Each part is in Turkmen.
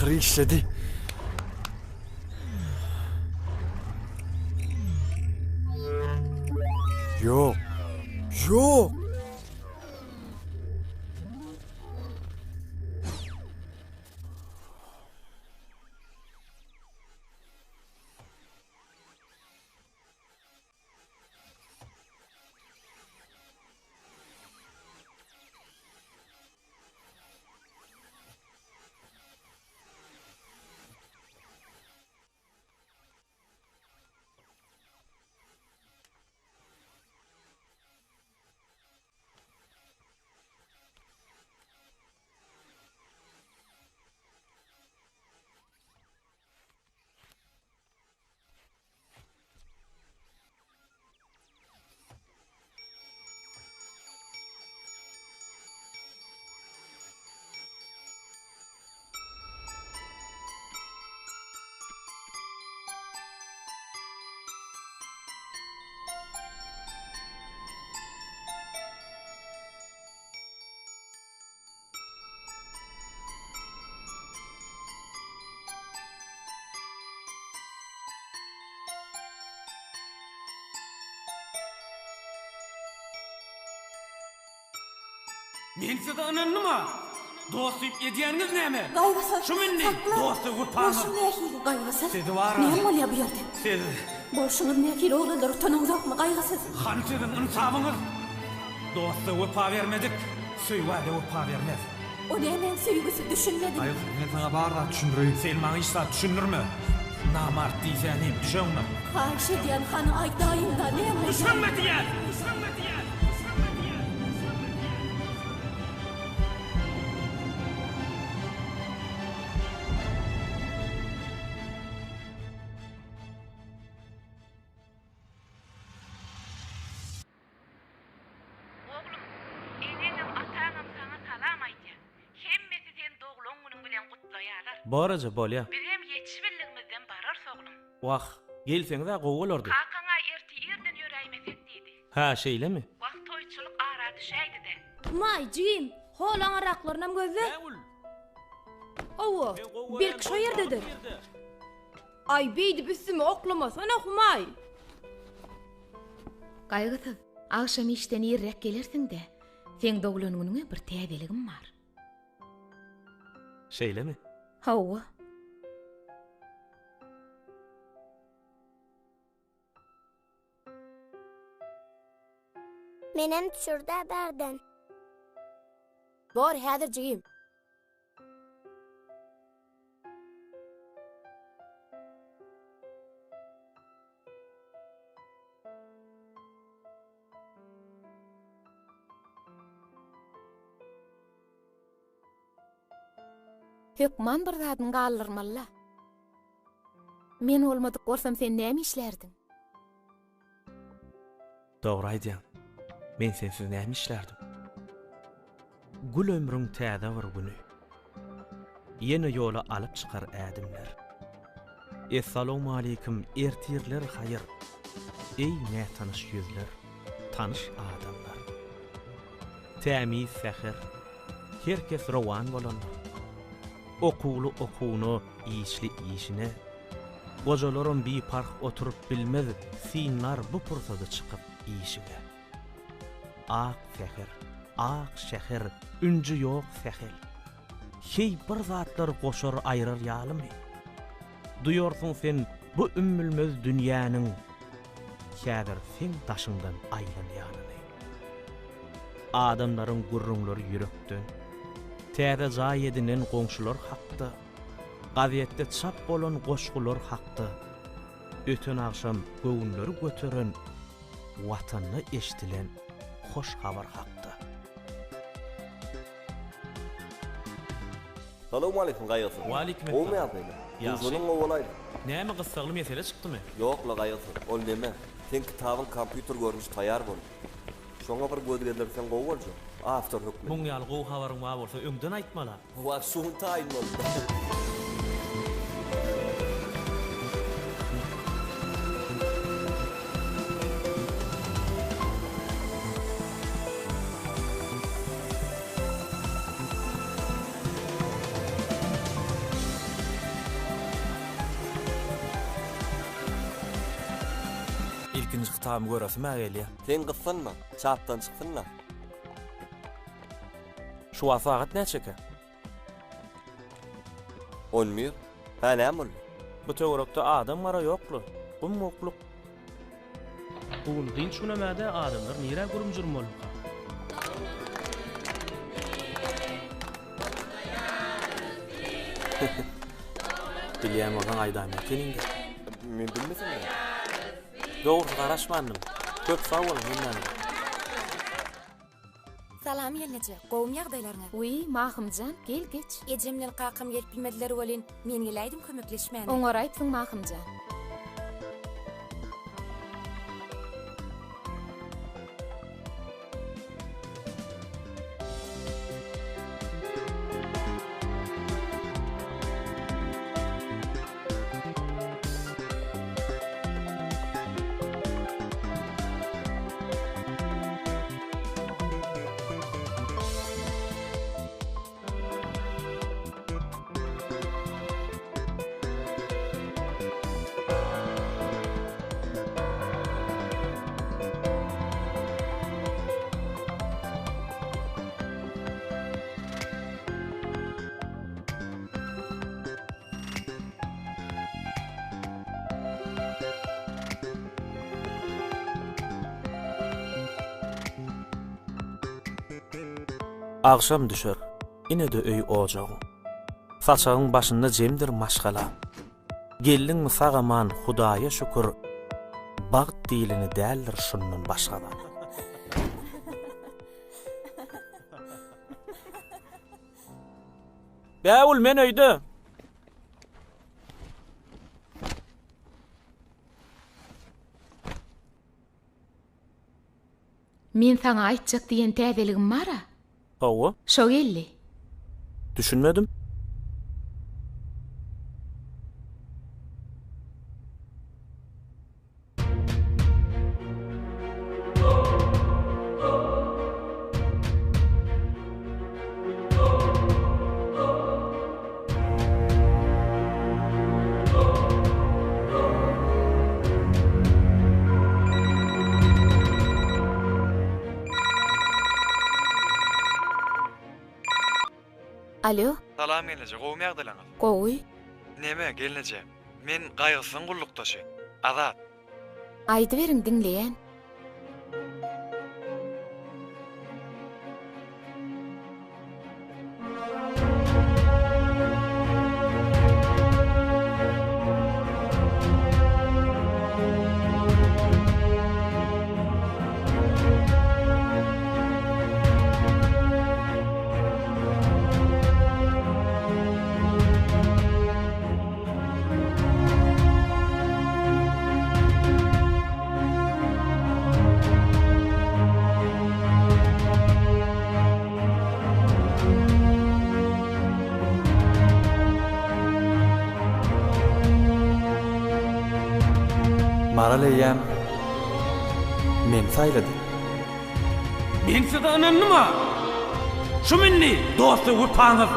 Ahyry işledi. Ýok. Ýok. Men size ynandym-a! Dost diýip edýäniňiz näme? Gaýgysyz, Şum indi, saklan! dosta wepaňyz! Bolşuň nähili, Gaýgysyz? Sizi bar-a. Näme bolýar bu ýerde? Siz. Bolşuňyz nähili, oglanlar, utanaňzokmy, Gaýgysyz? Hany siziň ynsabyňyz? Dosta wepa bermedik, söýgä-de wepa bermez. O nämäň söýgüsi, düşünmedim. Gaýgysyz, men saňa bar zat düşündireýin. Sen maňa hiç zat düşündirme. Namart diýsänim, düşeňmi? Haýyş edýän, hany aýdaýyň-da, näme bolýar? Düşeňmi diýýän! Düşeňmi diýýän! Düşeňmi diýýän! Düşeňmi diýýän! Oglum, eneňem, ataňam saňa salam aýdýar. Hemmesi seni doglan günüň bilen gutlaýarlar. Bor eje, bolýa. Bizem ýetişibildigimizden bararys, oglum. Wah, gelseňiz-ä gowy bolardy. Kakaň-a ertir irden ýöräýmesek diýdi. Hä, şeýlemi? Wah, toýçulyk ara düşäýdi-dä. Humaý, jigim, hol aňyrraklarynam gözle. Bägül! Hawa, Sen gowy belki görýän şo ýerdedir. doganyň nirde? Aý, beýdip üstüme oklamasana, Humaý. Gaýgysyz, agşam işden irräk gelersiň-dä. Seň doglan günüňe bir täzeligim bar. Şeýlemi? Hawa. Menem düşürdä bärden. Bor häzir jigim. Hökman bir zadyny galdyrmaly-la. Men bolmadyk bolsam sen näme işlärdiň? Dogry aýdýaň. Men sensiz näme işlärdim? Gül ömrüň täze bir güni. Ýene ýola alyp çykar ädimler. Essalawmaleýkim, ertirler haýyr. Eý, nätanyş ýüzler, tanyş adamlar. Tämiz säher, her kes rowan bolandyr. Okuwly okuwyna, işli işine. Gojalaram biparh oturyp bilmez, synlar bu pursady çykyp işige. Ak säher, ak şäher, ünji ýok sähel. Heý bir zatlar goşar aýrar ýalymy? Duýarsyň sen bu ümmülmez dünýäniň häzir seň daşyňdan aýlanýanyny. Adamlaryň gürrüňleri ýürekden. Täze jaý edinen goňşular hakda, gazetde çap bolan goşgular hakda, öten agşam göwünleri göteren Watanda eşdilen hoş habar hakda. Salowmaleýkim Gaýgysyz. Waleýkim Gowumy essalam. ýagdaýlar? Ýagşy. Duşanyň gowy bolaýdy. Näme gyssagly mesele çykdymy? Ýok-la Gaýgysyz, ol neme, seň kitabyň kompýuter görnüşi taýýar boldy. Şoňa bir göz gezdirseň gowy boljak. Awtor hökmünde. Muň ýaly gowy habaryň bar bolsa öňden aýtmala. Wah şu gün taýyn boldy. Ilkinji kitabymy göresim-ä gelýär. Sen gyssanma, çapdan çyksyn-la. Şu wagt sagat näçekä? On bir. Hä, näme boldy? Bu töwerekde adam-gara ýok-la. Gum-gukluk. Bu gün dynç günem-ä-dä, adamlar nirä gürüm-jürüm bolduka? Bilýän bolsaň aýdaýma ekeniňdä. Men bilmesem näme? Dogrusy garaşmandym. Köp sag boluň hemmäňize. Salam gelneje, gowumy ýagdaýlaryňyz? Wiý, Mahymjan, gel geç. Ejem bilen kakam gelip bilmediler welin, men geläýdim kömekleşmäne. Oňaraýypsyň Mahymjan. Agşam düşer, ine-de öý-ojagyň. Saçagyň başynda jemdir maşgala. Geldiňmi sag-aman, Hudaýa şükür, Bagt diýleni däldir şundan başga zat. Bägül, men öýde. Men saňa aýtjak diýen täzeligim bar-a. Hawa. Şo geldi. Düşünmedim. Alo. Salam gelneje gowumy ýagdaýlaňyz? Gowy. Neme gelneje men Gaýgysyzyň gullukdaşy Azat. Aýdyberiň diňleýän. Maral eýýäm meni saýlady. Men size ynandym-a! Şum indi dosta wepaňyz!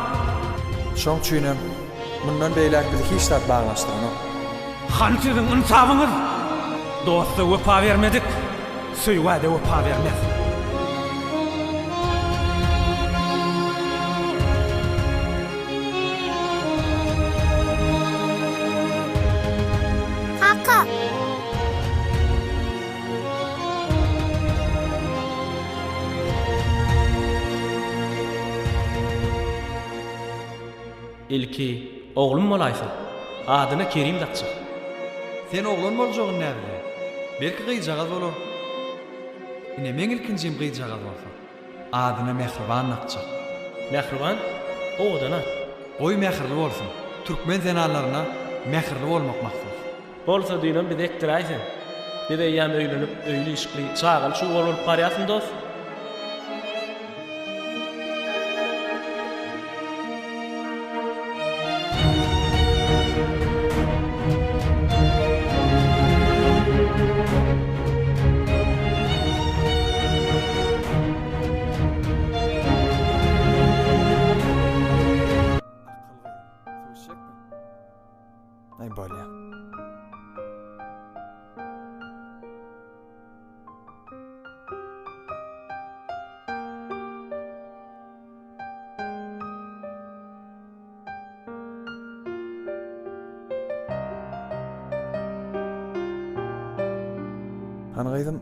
Şoň üçinem mundan beýläk bizi hiç zat baglanyşdyranok. Hany siziň ynsabyňyz? Dosta wepa bermedik, söýgä-de wepa bermez. Kaka! Ilki oglum bolaýsa, adyna Kerim dakjak. Sen oglan boljagyny näbilýäň? Belki gyzjagaz bolar. Ine meň ilkinjim gyzjagaz bolsa, adyna Mähriban dakjak. Mähriban, owadan at. Goý mähirli bolsun. Türkmen zenanlaryna mähirli bolmak mahsus. Bolsa düýnem bizi ekdiräýseň. Biz eýýäm öýlenip, öýli-işikli, çagaly-çugaly bolup barýasmy dost? Akylly, suw içjekmi? Aý bolýa. Hany gyzym?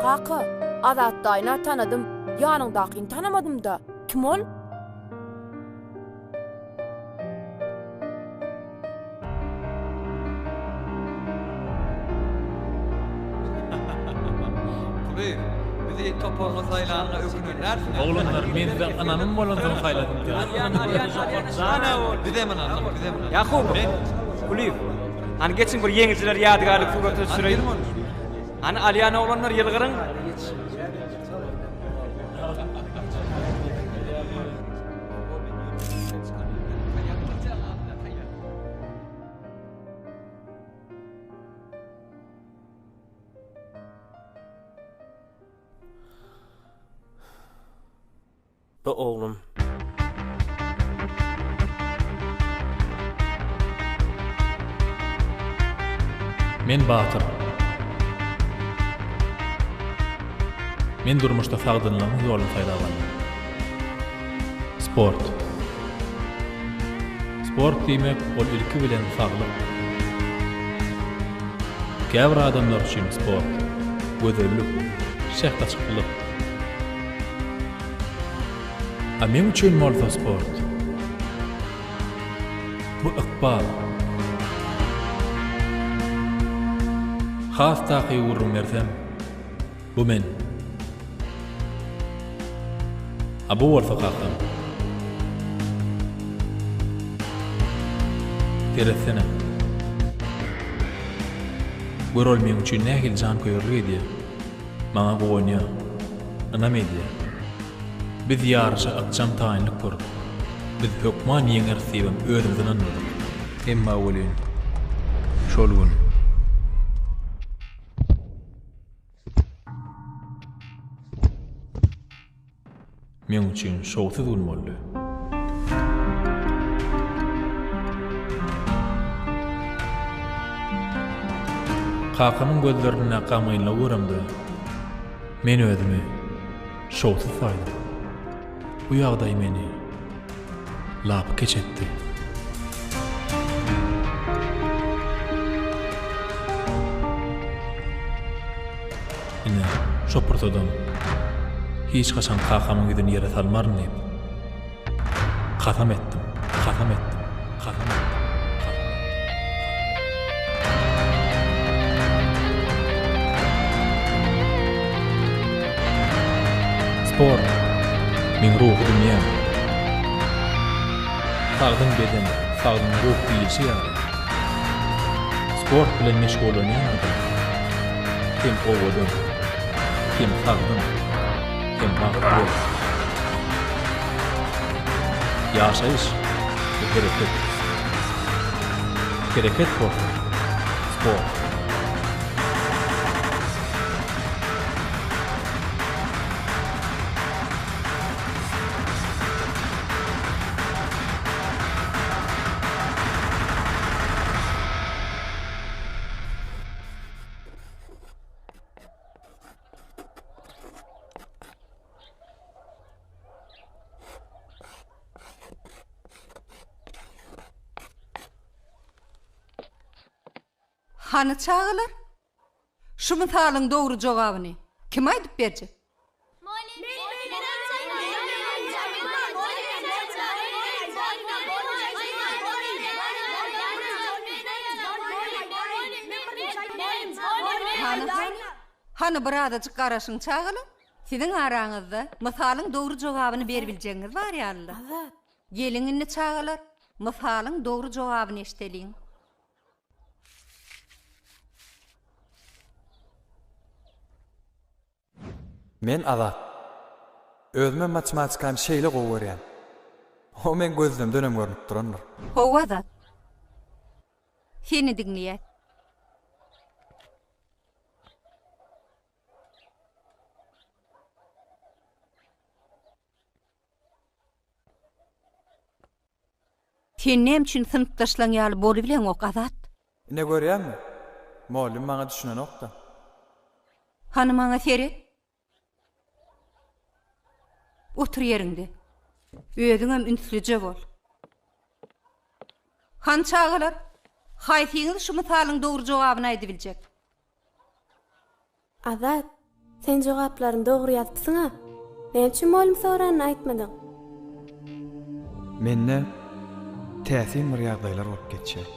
Kaka, Azat daýyny-a tanadym, ýanyňdakyny tanamadym-da. Kim ol? Kulyýew, bizi toparyňa saýlanyňa ökünenärsiň-ä? Oglanlar, men size ynamym bolansoň saýladym. Bizem ynandyk, bizem ynandyk. Ýakubow, Kulyýew, hany geçiň bir ýeňijiler ýadygärlik suratyna düşüreýin. Hany alýan oglanlar ýylgyryň. Bu oglum. Men Batyr. Men durmuşda sagdynlygyň ýoluny saýlap aldym. Sport. Sport diýmek ol ilki bilen saglyk. Käbir adamlar üçin sport, gözellik, şähdaçyklylyk. A meň üçin bolsa sport, bu ykbal. Has takygy gürrüň bersem, bu men. A bu bolsa kakam. Seretsene. Gör ol meň üçin nähili janköýerlik edýär. Maňa guwanýar. Ynam edýär. Biz ýaryşa ykjam taýynlyk gördük. Biz hökman ýeňeris diýibem özümizi ynandyrdyk. Emma welin, şol gün. Meň üçin şowsuz gün boldy. Kakamyň gözlerinde gamgynlygy göremde, men özümi şowsuz saýdym. Bu ýagdaý meni lapykeç etdi. Ine, şo pursadam hiç haçan kakamyň ýüzüni ýere salmaryn diýip, kasam etdim, kasam etdim, kasam etdim, kasam etdim. Sport, meň ruhy dünýäm. Sagdyn beden, sagdyn ruh diýilşi ýaly, sport bilen meşgullanýan adam hem owadan, hem sagdyn, hem bagtly bolýar. Ýaşaýyş, bu hereket. Hereket bolsa, sport. Hany çagalar? Şu mysalyň dogry jogabyny kim aýdyp berjek? Hany, hany, hany birazajyk garaşyň çagalar. Siziň araňyzda mysalyň dogry jogabyny beribiljegiňiz bar ýaly-la. Geliň indi çagalar, mysalyň dogry jogabyny eşideliň. Men Azat. Özümem matematikany şeýle gowy görýän. O meň gözlemdenem görnüp durandyr. Hawa Azat. Seni diňleýäs. Sen näme üçin synpdaşlaň ýaly bolubileňok, Azat? Ine görýäňmi? Mollym maňa düşünenok-da. Hany maňa seret. Otur ýeriňde. Özüňem ünslüje bol. Hany çagalar, haýsyňyz şu mysalyň dogry jogabyny aýdybiljek? Azat, sen jogaplaryny dogry ýazypsyň-a. Näme üçin mugallym soranyny aýtmadyň? Mende täsin bir ýagdaýlar bolup geçýär.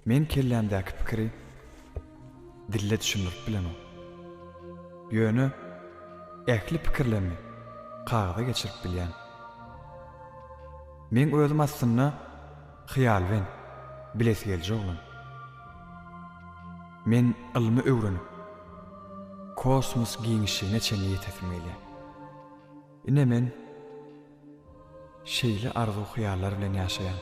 Men kellämdäki pikiri dilde düşündirip bilemok. Ýöne ähli pikirlerimi kagyza geçirip bilýän. Meň özüm aslynda hyýalbent, bilesigeliji oglan. Men ylmy öwrenip, kosmos giňişligine çenli ýetesim gelýär. Ine men şeýle arzuw-hyýallar bilen ýaşaýan.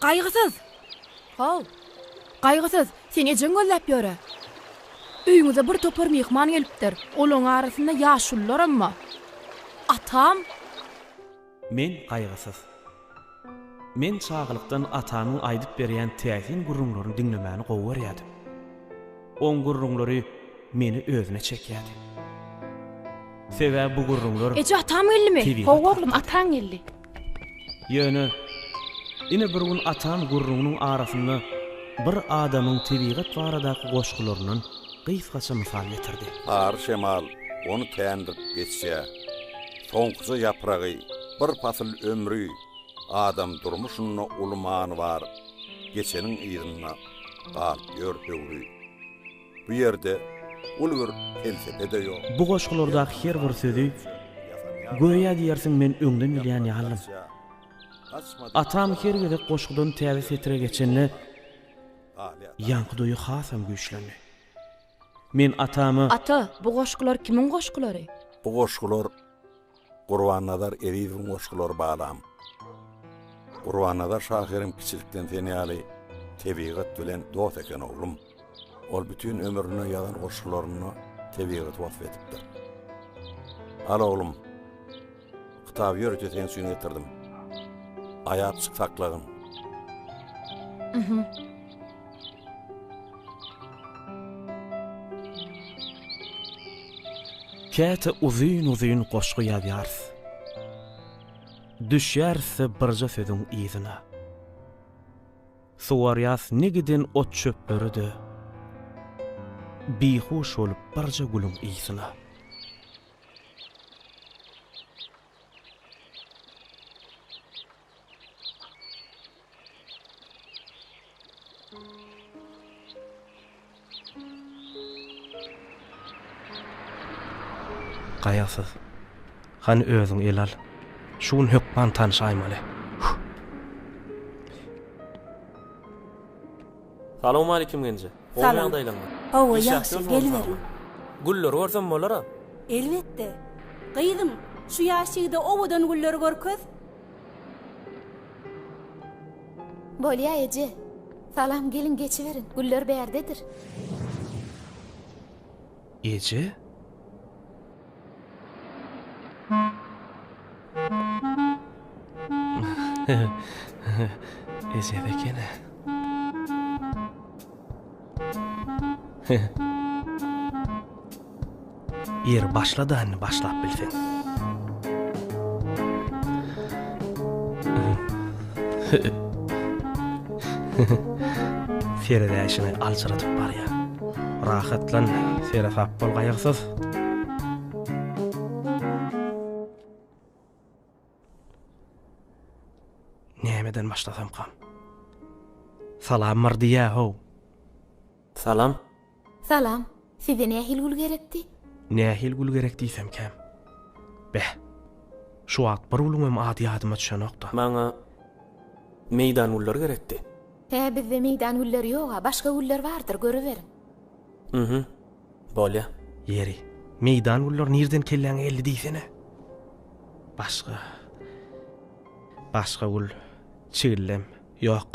Gaýgysyz! How! Gaýgysyz, seni ejeň gözläp ýör-ä. Öýüňize bir topar myhman gelipdir. Olaň arasynda ýaşulularam bar. Atam! Men Gaýgysyz. Men çagalykdan atamyň aýdyp berýän täsin gürrüňlerini diňlemäni gowy görýärdim. Oň gürrüňleri meni özüne çekýärdi. Sebäbi bu gürrüňler Eje atam geldimi? tebigat Hawa oglum, hakda. ataň geldi. Ýöne, ine bir gün atam gürrüňiniň arasynda bir adamyň tebigat baradaky goşgularyndan gysgaça mysal getirdi. Sary şemal ony tändirip geçýär. Soňkuja ýapragy, bir pasyl ömri, adam durmuşynda uly many bar, geçeniň yzynda galyp ýör höwri. Bu ýerde uly bir pelsepe-de ýok. Bu goşgulardaky her bir sözi göýä diýersiň men öňden bilýän ýalym. Atam her gezek goşgudan täze setire geçende ýaňky duýgy hasam güýçlendi. Men atama. Ata, bu goşgular kimiň goşgulary? Bu goşgular Gurbannazar Ezizowyň goşgulary balam. Gurbannazar şahyram kiçilikden sen ýaly tebigat bilen dost eken oglum. Ol bütin ömrüne ýazan goşgularynda tebigaty wasp edipdir. Al oglum, bu kitaby ýörite seň üçin getirdim. Aýapjyk saklagyn. Mhm. Käte uzyn-uzyn goşgy ýazýarys. Düşýäris-de birje sözüň yzyna. Suwarýas ne giden ot-çöpleri-de, Bihuş bolup birje gülüň ysyna. Gaýgysyz. Hany özüň el al. Şu gün hökman tanyşaýmaly. Huh. Salowmalikim Genje. Gowy Salam. ýagdaýlaňmy? Hawa, Iş ýagşy, ýagşy geliberiň. Gülleri görsem bolar-a. Elbetde. Gyzym, şu ýaş ýigide owadan gülleri görkez. Bolýa eje. Salam, geliň geçiberiň. Güller bärdedir. Eje? Eje ekeni. Ýeri başla-da indi başlap bilseň. Seredäýşine aljyradyp barýa. Rahatlan, seresap bol gaýgysyz. Nämeden başlasamkam? Salam bir diýä-how. Salam. Salam. Size nähili gül gerekdi? Nähili gül gerek diýsemkäm? Beh. Şu wagt bir gülüňem ady ýadyma düşenok-da. Maňa meýdan gülleri gerekdi. Hä, bizde meýdan gülleri ýog-a, başga güller bardyr, görüberiň. Mhm. Bolýa. Ýeri, meýdan gülleri nirden kelläňe geldi diýsene. Başga. Başga gül. Çigildem. Ýok.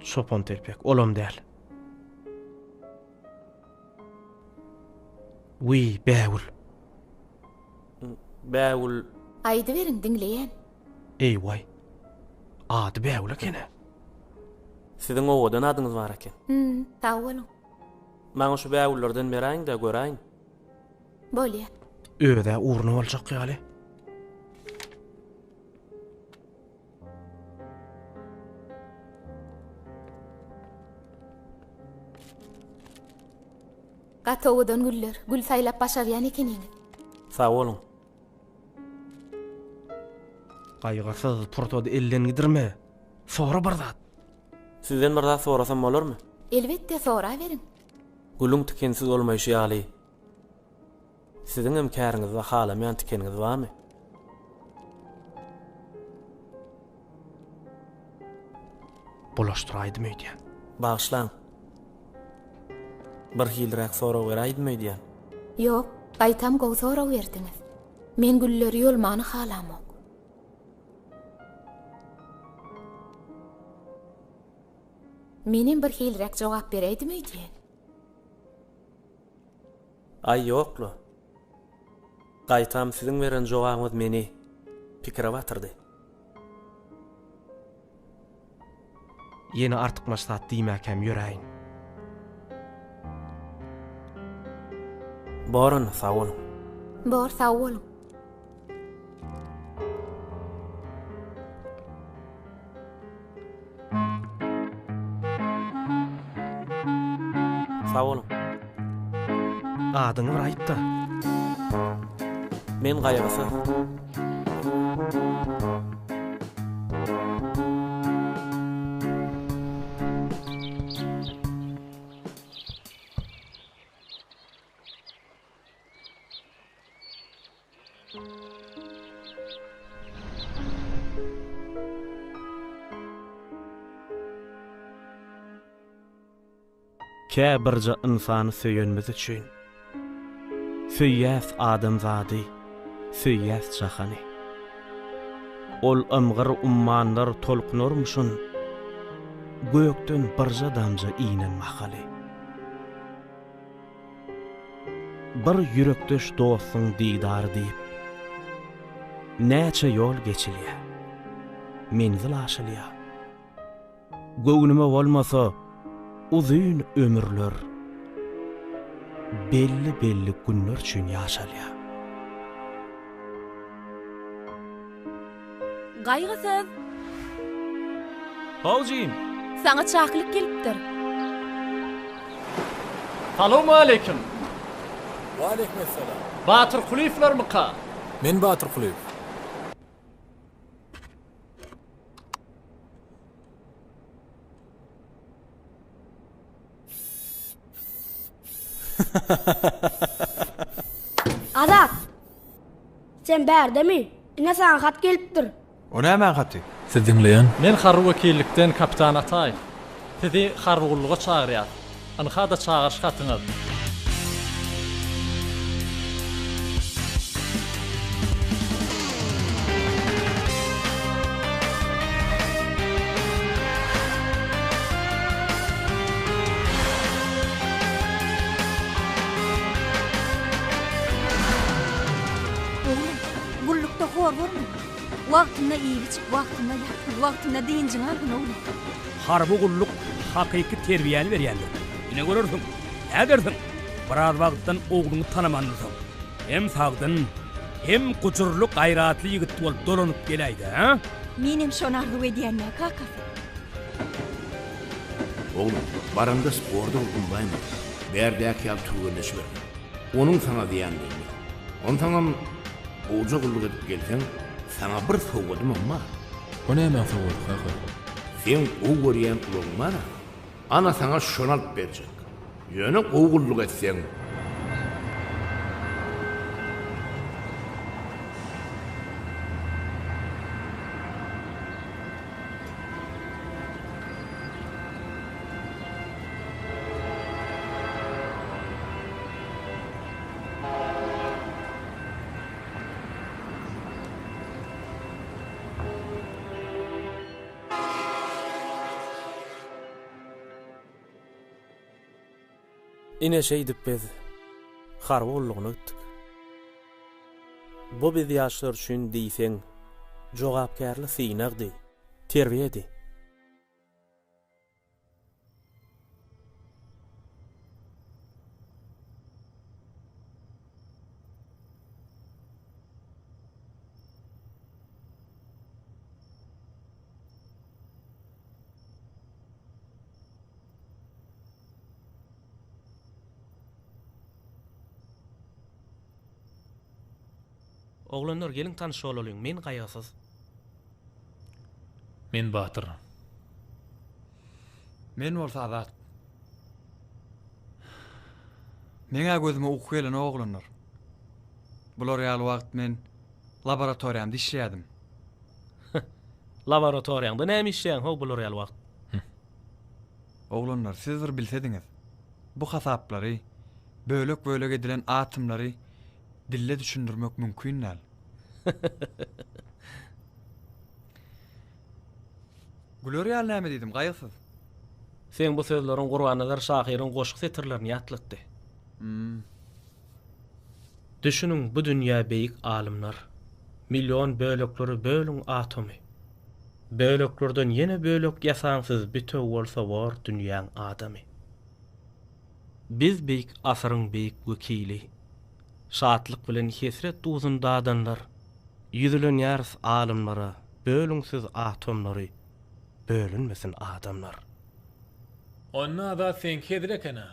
Çopan telpek, olam däl. Wiý, bägül. Bägül. Aýdyberiň, diňleýän. Eý-waý. Ady Bägül eken-ä. Siziň owadan adyňyz bar eken. Hüm, sag boluň. Maňa şu bägüllerden beräýiň-de, göräýin. Bolýa. Öz-ä ugruna boljak ýaly. Gaty owadan güller. Gül saýlap başarýan ekeniňiz. Sag boluň. Gaýgysyz pursady elden gidirme. Sora bir zat. Sizden bir zat sorasam bolarmy? Elbetde, soraberiň. Gülüň tikensiz bolmaýşy ýaly, siziňem käriňizde halamaýan tikeniňiz barmy? Bulaşdyraýdym öýdýän. Bagyşlaň. Birhiliräk sorag beräýdim öýdýän. Ýok, gaýtam gowy sorag berdiňiz. Men gülleri ýolmany halamok. Menem birhiliräk jogap beräýdim öýdýän. Aý ýok-la. Gaýtam siziň beren jogabyňyz meni pikire batyrdy. Ýene artykmaç zat diýmäkäm ýöräýin. Bor onda, sag boluň. Bor, sag boluň. Sag boluň. Adyňy bir aýt-da. Men Gaýgysyz. Kä birje ynsany söýenmiz üçin. Söýýäs adamzady, söýýäs jahany. Ol ymgyr ummanlar tolkunarmyşyn, Gökden birje damja inen mahaly. Bir ýürekdeş dostuň didary diýip, Näçe ýol geçilýär, menzil aşylýar. Göwnüme bolmasa, uzyn ömürler Belli-belli günler üçin ýaşalýar. Gaýgysyz! How jigim! Saňa çakylyk gelipdir. Salowmaleýkim! Waleýkimessalam! Batyr Kulyýewlermika? Men Batyr Kulyýew. Sen bärdemi? Ine saňa hat gelipdir. O nämäň haty? Siz diňleýän. Men harby wekillikden kapitan Ataýew. Sizi harby gulluga çagyrýas. Ynha-da çagyryş hatyňyz. Oglum, gullukda hor bolma. Wagtynda iýip-içip, wagtynda ýatgyn, wagtynda dynjyňy algyn, oglum. Harby gulluk hakyky terbiýäni berýändir. Ine görersiň, nädersiň, biraz wagtdan ogluňy tanamandyr soň. Hem sagdyn, hem gujurly, gaýratly ýigit bolup dolanyp geläýdä, hä? Menem şony arzuw edýän-dä, kakasy. Oglum, baraňda sporda urgunlaýma. Bärdäki ýaly türgenleşibergin. Onuň saňa zyýany degmez. Onsoňam, gowja gulluk edip gelseň, saňa bir sowgadymam bar. O nämäň sowgady, kaka? Seň gowy görýän ulagyň bar-a. Ana saňa şony alyp berjek. Ýöne gowy gulluk etseň. Ine şeýdip biz harby gullugyna gitdik. Bu biz ýaşlar üçin diýseň jogapkärli synagdy, terbiýedi. Oglanlar geliň tanyş bolalyň men Gaýgysyz. Men Batyr. Men bolsa Azat. Meň-ä gözüme uky gelenok oglanlar. Bular ýaly wagt men laboratoriýamda işleýärdim. Laboratoriýaňda näme işleýäň how bular ýaly wagt? Oglanlar siz bir bilsediňiz. Bu hasaplary, bölek-bölek edilen atomlary dilde düşündirmek mümkin däl. Güler ýaly näme diýdim, Gaýgysyz? Seň bu sözleriň Gurbannazar şahyryň goşgy setirlerini ýatlatdy. Düşüniň bu dünýä beýik alymlar. Million böleklere bölüň atomy. Böleklerden ýene bölek ýasaň siz bitew bolsa bor dünýäň adamy. Biz beýik asyryň beýik wekili. Şatlyk bilen hesret duzun dadanlar. Ýüzlenýäris alymlara bölüň siz atomlary bölünmesin adamlar. Onda Azat seňki hezil eken-ä.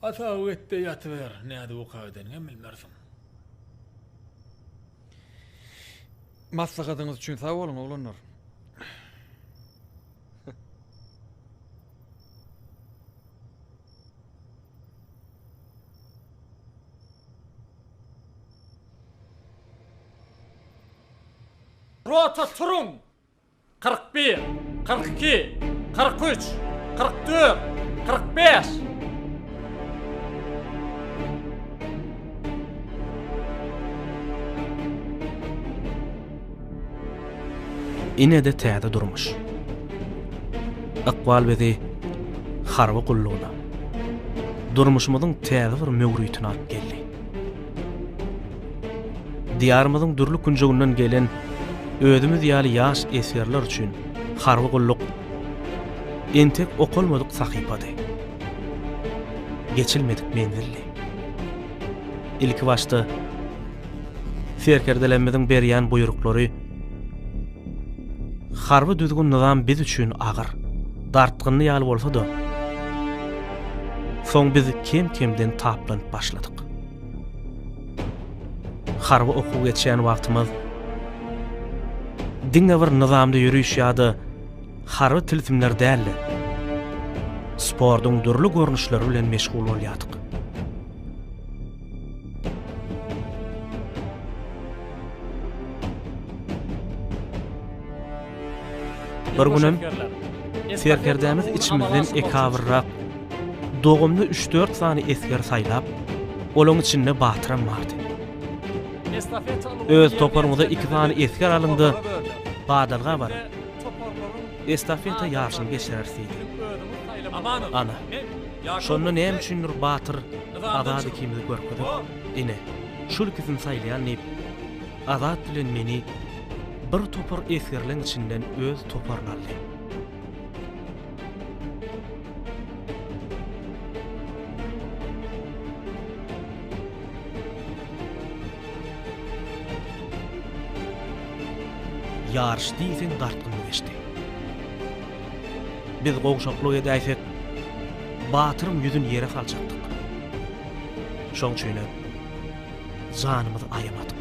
Atagy etde ýatyber, nädip uka gideniňem bilmersiň. Maslahatyňyz üçin sag boluň, oglanlar. Rota turuň! 41, 42, 43, 44, 45. Ine-de täze durmuş. Ykbal bizi harby gullugyna, durmuşymyzyň täze bir möwritine alyp geldi. Diýarymyzyň dürli künjeginden gelen özümiz ýaly ýaş esgerler üçin harby gulluk entek okalmadyk sahypady. Geçilmedik menzildi. Ilkibaşda serkerdelerimiziň berýän buýruklary harby düzgün-nyzam biz üçin agyr, dartgynly ýaly bolsa-da, soň biz kem-kemden taplanyp başladyk. Harby okuw geçýän wagtymyz diňe bir nyzamly ýöriş ýa-da harby tilsimler däl-de, sportuň dürli görnüşleri bilen meşgul bolýardyk. Bir günem serkerdämiz içimizden ekabyrrak, dogumly üç-dört sany esger saýlap, olaň içinde Batyram bardy. Öz toparyňyza iki sany esger alyň-da, badalga baryň. Estafeta ýaryşyny geçireris diýdi. Ana, şonda näme üçindir Batyr Azat ikimizi görkezip, Ine, şul ikisini saýlaýan diýip, Azat bilen meni bir topar esgerleň içinden öz toparyna aldy. Ýaryş diýseň dartgynly geçdi. Biz gowşaklyk edäýsek, Batyryň ýüzüni ýere saljakdyk. Şoň üçinem janymyzy aýamadyk.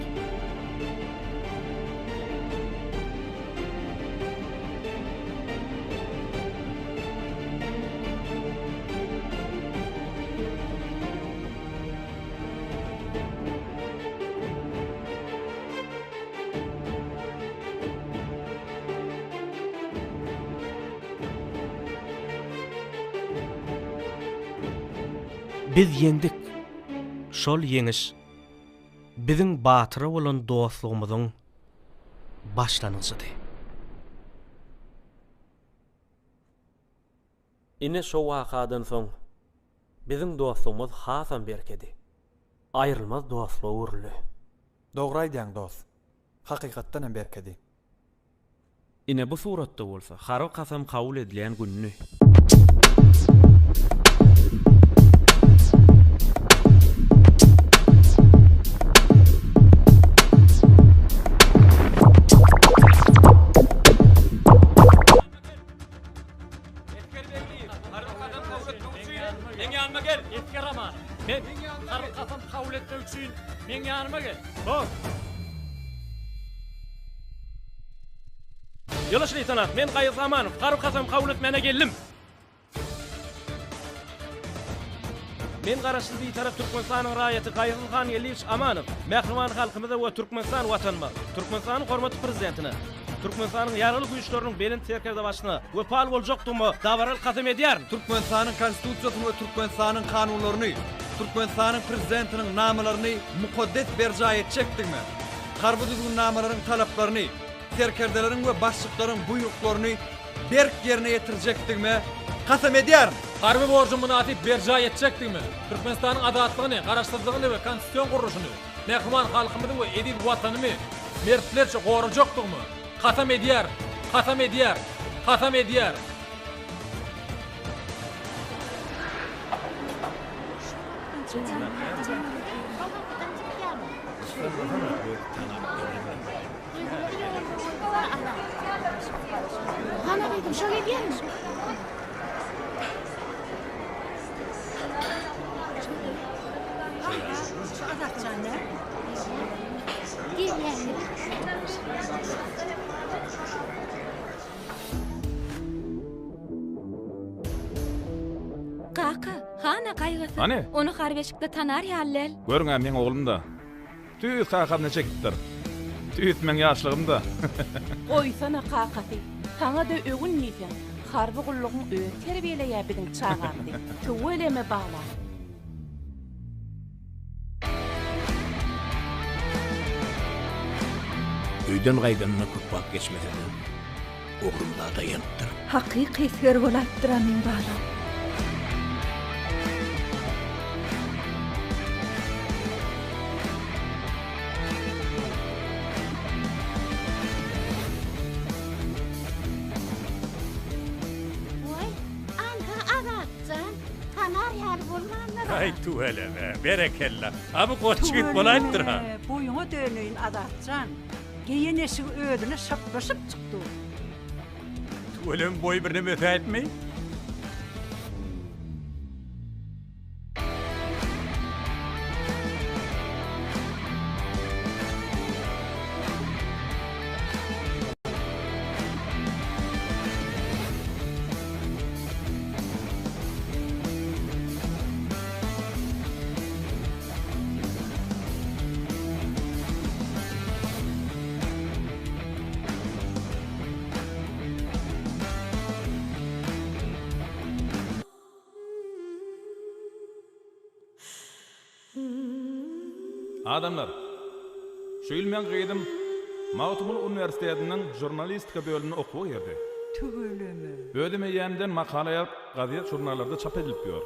Biz ýeňdik. Şol ýeňiş biziň Batyra bolan dostlugymyzyň başlangyjydy. Ine şo wakadan soň biziň dostlugymyz hasam berkedi. Aýrylmaz dostluga öwrüldi. Dogry aýdýaň dost. Hakykatdan hem berkedi. Ine bu suratda bolsa harby kasam kabul edilýän gününi. Esger Berdiýew, harby kasam kabul etmek üçin meň ýanyma gel! Esger Amanow, men, harby kasam kabul etmek üçin meň ýanyma gel! Dost! Ýoldaş leýtenant, men Gaýgysyz Amanow, harby kasam kabul etmäne geldim! Men Garaşsyz Bitarap Türkmenistanyň raýaty Gaýgysyz Hangeldiýewiç Amanow mähriban halkymyza we Türkmenistan Watanyma, Türkmenistanyň hormatly Prezidentine, Türkmenistanyň Ýaragly Güýçleriniň Belent Serkerdebaşyna wepaly boljakdygyma dabaraly kasam edýärin. Türkmenistanyň Konstitusiýasyny we Türkmenistanyň kanunlaryny, Türkmenistanyň Prezidentiniň namalaryny mukaddes berjaý etjekdigime, harby düzgünnamalaryň talaplaryny, serkerdeleriň we başlyklaryň buýruklaryny berk ýerine ýetirjekdigime kasam edýärin. Harby borjumy mynasyp berjaý etjekdigime, Türkmenistanyň azatlygyny, garaşsyzlygyny we konstitusion gurluşyny, mähriban halkymyzy we eziz Watanymy mertlerçe gorajakdygyma kasam edýärin, kasam edýärin, kasam edýärin. Hana gyzym, şo gelýärmi? Şu Azatjan nä? Gelýändir. Kaka, hana gaýgysyz. Hany? Ony harby eşikde tanar ýaly däl. Görüň-ä meň oglum-da. Tüýs kakam neçe gitdir. Tüýs meň ýaşlygymda. Goýsana kakasy, saňa-da öwün diýseň, harby gullugyň özi terbiýeleýä biziň çagamyzy. Tüweleme balam. Öýden gaýdanyna köp wagt geçmese-de, oglum zada ýanypdyr. Hakyky esger bolaýypdyr-a meň balam. Waý, anha Azatjan, tanar ýaly bolmandyr-a. Aý, tüweleme, berekella. A bu goç ýigit bolaýypdyr-ha. Tüweleme, boýuňa döneýin Azatjan. Geýen eşigi özüne şaplaşyp çykdy. Tüweleme boýy birneme ösäýipmi? Adamlar, şu ýyl meň gyzym Magtymguly uniwersitetiniň žurnalistika bölümine okuwa girdi. Tüweleme. Özem eýýämden makala ýazyp, gazet-žurnallarda çap edilip ýör.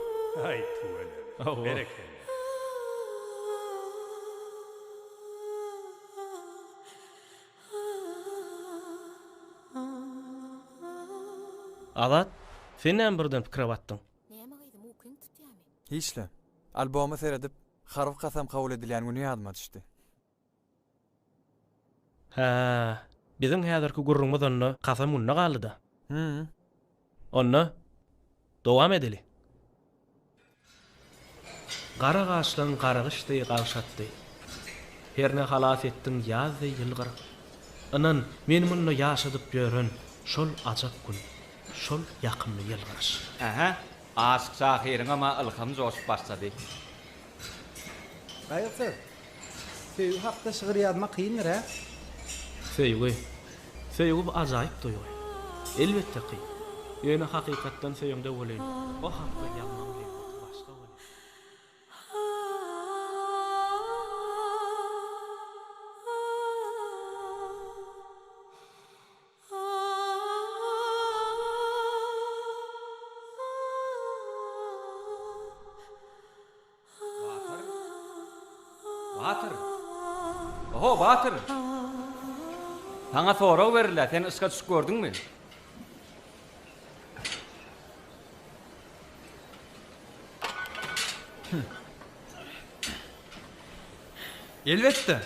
Aý, tüweleme. Hawa. Berekella. Azat, sen näme birden pikire batdyň? Näme gyzym, ukyň tutýamy? Hiç-le. Alboma seredip, harby kasam kabul edilýän güni ýadyma düşdi. Hä, biziň häzirki gürrüňimiz onda kasam gününe galdy-da. Hü. Onda, dowam edeli. Gara gaşlaň gara gyş deý gagşatdy. Herne halas etdiň ýaz deý ýylgyryp. Ynan, meni munda ýaşadyp ýören şol ajap gün, şol ýakymly ýylgyryş. Ähä, Aşyk şahyryňam-a ylhamy joşup başlady. Gaýgysyz, söýgi hakda şygyr ýazmak kyndyr, hä? Söýgi. Söýgi bu ajaýyp duýgy. Elbetde kyn. Ýöne hakykatdan söýeňde welin, o hakda ýazmagyň lezzeti başga welin. Batyr! Batyr! Oho, Batyr! Saňa sorag berilýär, sen yşka düşüp gördüňmi? Elbetde!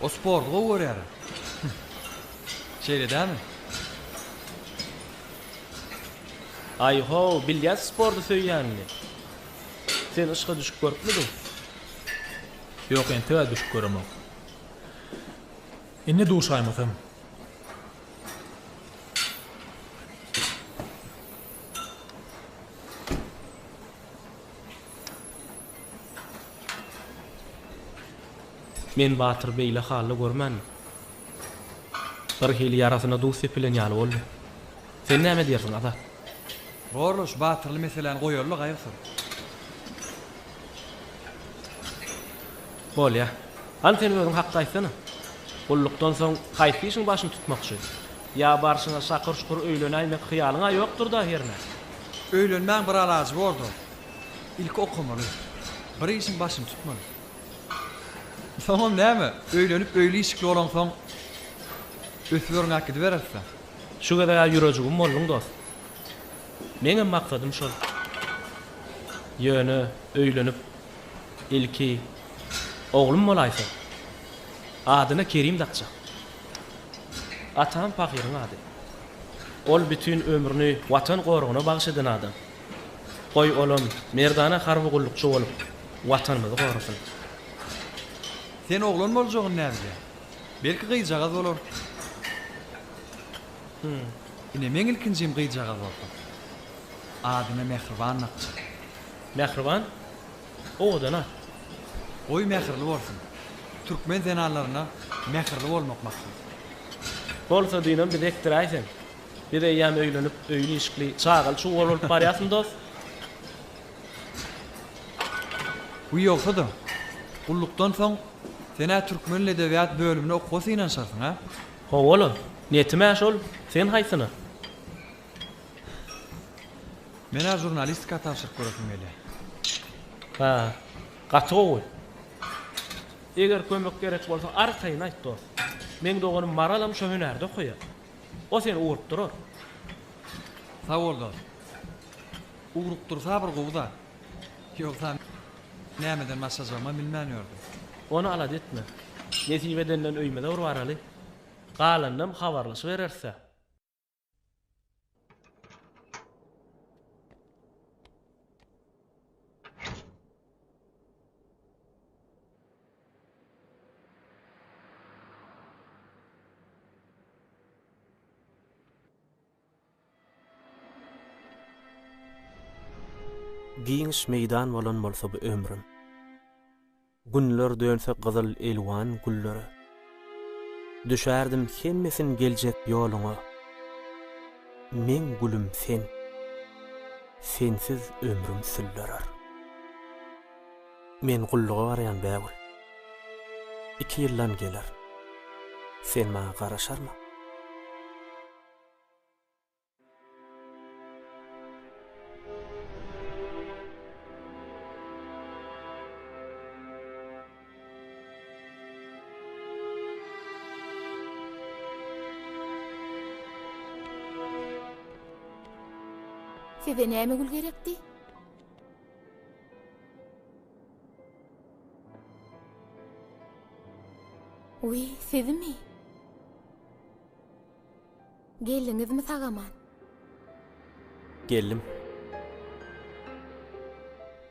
O sporty gowy görýär. Şeýle dälmi? Aý-how, bilýäs sporty söýýänini. Sen yşka düşüp görüpmidiň? Ýok, entek-ä düşüp göremok. Indi duşaýmasam. Men Batyry beýle halda görmändim. Birhili ýarasyna duz sepilen ýaly boldy. Sen näme diýersiň, Azat? Borla, şu batyrly meseläni goýaly-la, Gaýgysyz. Bolýa. Hany sen özüň hakda aýtsana. Gullukdan soň haýsy işiň başyny tutmakçy? Ýa barşyňa şakyr-şukur öýlenäýmek hyýalyň-a ýokdur-da hernä? Öýlenmäň bir alajy bor-da. Ilki okamaly. Bir işiň başyny tutmaly. Soňam näme, öýlenip öýli-işikli bolaňsoň, ösüp-örňäp gidibereris-dä. Şu gezeg-ä ýürejigim bolduň, dost. Meňem maksadym şol. Ýöne öýlenip, ilki oglum bolaýsa, adyna Kerim dakjak. Atam pahyryň ady. Ol bütin ömrüni Watan goragyna bagyş eden adam. Goý, olam merdana harby gullukçy bolup, Watanymyzy gorasyn. Sen oglan boljagyny näbilýäň? Belki gyzjagaz bolar. Ine, meň ilkinjim gyzjagaz bolsa. Adyna Mähriban dakjak. Mähriban? Owadan at. Goý mähirli bolsun. Türkmen zenanlaryna mähirli bolmak mahsus. Bolsa düýnem bizi ekdiräýseň. Biz eýýäm öýlenip, öýli-işikli, çagaly-çugaly bolup barýasmy dost? Wiý ýogsa-da, gullukdan soň sen-ä türkmen dil edebiýat bölümine okuwa synanyşarsyň, a? Hawa-la, netim-ä şol, sen haýsyna? Men-ä žurnalistika tabşyryp göresim gelýär. Hä, gaty gowy. Eger kömek gerek bolsa arkaýyn aýt dost. Meň doganym Maralam şo hünärde okaýar. O seni ugrukdyrar. Sag bol dost. Ugrukdyrsa bir gowy zat. Ýogsa nämeden başlajagymam bilmän ýördüm. Ony alada etme. Nesip edenden öýümize bir baraly. Galanynam habarlaşybereris-dä. Giňiş meýdan bolan bolsa bu ömrüm. Günler dönse gyzyl elwan güllere. Düşärdim hemmesin geljek ýoluňa. Meň gülüm sen. Sensiz ömrüm süllerer. Men gulluga barýan Bägül. Iki ýyldan gelerin. Sen maňa garaşarmyň? Size näme gül gerekdi? Wiý, sizmi? Geldiňizmi sag-aman? Geldim.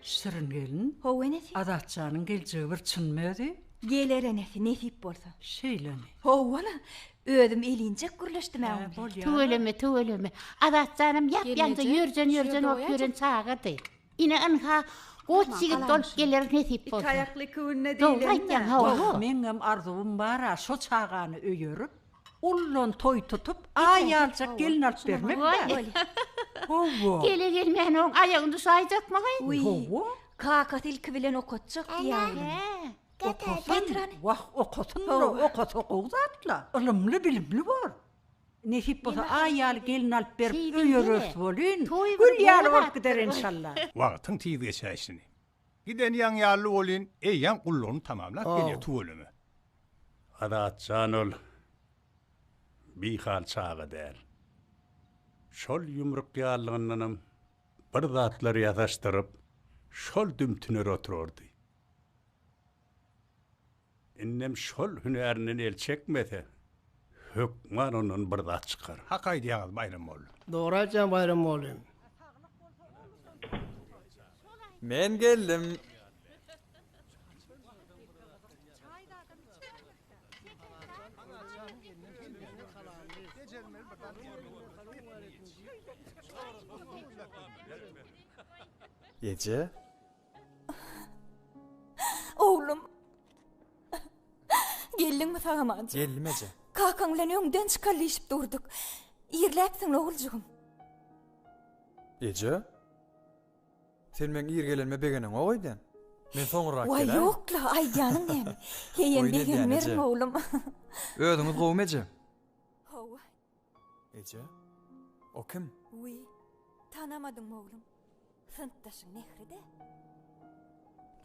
Şirin gelin. Hawa enesi. Azatjanyň geljegi bir çynmy özi? Geler enesi, nesip bolsa. Şeýlemi? Hawa-la, özüm elinjek gürleşdim-ä oň bilen. Tüweleme, tüweleme. Azatjanam ýap-ýaňja ýörjen-ýörjen bolup ýören çagady. Ine, ynha, goç ýigit bolup geler nesip bolsa. Iki aýakly iki günde Dogry aýtýaň, hawa. Wah, meňňem arzuwym bar-a, şo çagany öýerip, Ullan toý tutup, aý ýaljak gelin alyp bermek-dä. Hawa. Gele gelmäne oň aýagyny duşaýjakmy-gaý? Hawa. Kakasy ilki bilen okatjak diýýär ogluny. Okasyn, wah, okasyn-la, okasa gowy zat-la. Ylymly-bilimli bor. Nesip bolsa aý ýaly gelin alyp berip öýereris welin, gül ýaly bolup gider enşalla. Wagtyň tiz geçäýşini. Giden ýaň ýaly welin, eýýäm gullugyny tamamlap gelýär tüweleme. Azatjan ol bihal çaga däl. Şol ýumruk ýalygyndanam bir zatlar ýasaşdyryp, şol dümtüner oturardy. Indem şol hünärinden el çekmese, hökman ondan bir zat çykar. Hak aýdýaňyz Baýram mollum. Dogry aýtýaň Baýram mollym. Men geldim. Eje. Oglum. Geldiňmi sag-amanjyk? Geldim eje. Kakaň bilen öňden çykaly diýşip durduk. Irläpsiň oguljygym. Eje. Sen meň ir gelenime begeneňok öýdýän. Men soňrarak Waý geläýin. ýok-la, aýdýanyň näme? Heýem Oýun edýän, begenmerin eje. oglum. Özüňiz gowumy eje? Hawa. Eje, o kim? Wiý, tanamadyňmy oglum? Synpdaşyň Mähri-dä.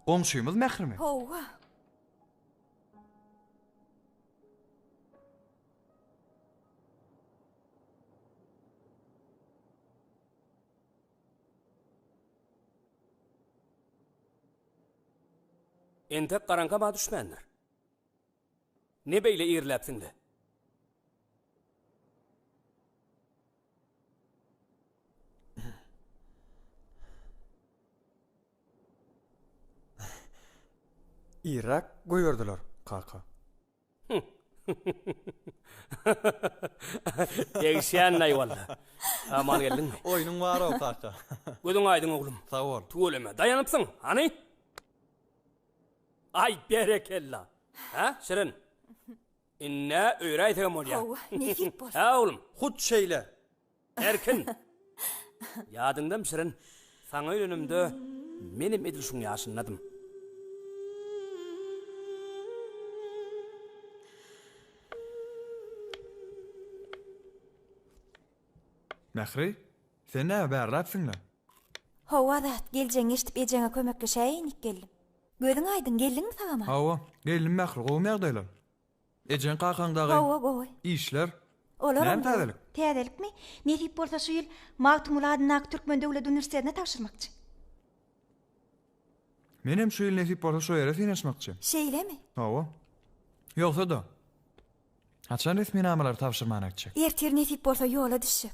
Goňşymyz Mährimi? Hawa. Entek garaňkam-a düşmändir. Ne beýle irläpsiň-le? Irräk goýberdiler, kaka. Degişýän-laý walla. Aman geldiňmi? Oýnuň bar-ow, kaka. Gözüň aýdyň, oglum. Sag bol. Tüweleme, daýanypsyň. Hany? Aý, berekella. Hä, Şirin? Ind-ä öýräýsegem bolýar. Hawa, nesip bolsa. Hä, oglum? Hut şeýle. Erkin! Ýadyňdamy, Şirin, saňa öýlenimde menem edil şuň ýaşyndadym. Mähri, sen näme bärläpsiň-le? Hawa, Azat, geljegiňi eşidip ejeňe kömekleşäýeýin diýip geldim. Gözüň aýdyň, geldiňmi sag-aman? Hawa, geldim Mähri, gowumy ýagdaýlar? Ejeň kakaň dagy? Hawa, gowy. Işler? Olaram Näme gowy. täzelik? Täzelikmi? Nesip bolsa şu ýyl Magtymguly adyndaky Türkmen döwlet uniwersitetine tabşyrmakçy. Menem şu ýyl nesip bolsa şo ýere synanyşmakçy. Şeýlemi? Hawa. Ýogsa-da, haçan resminamalary tabşyrmana gitjek? Ertir nesip bolsa ýola düşjek.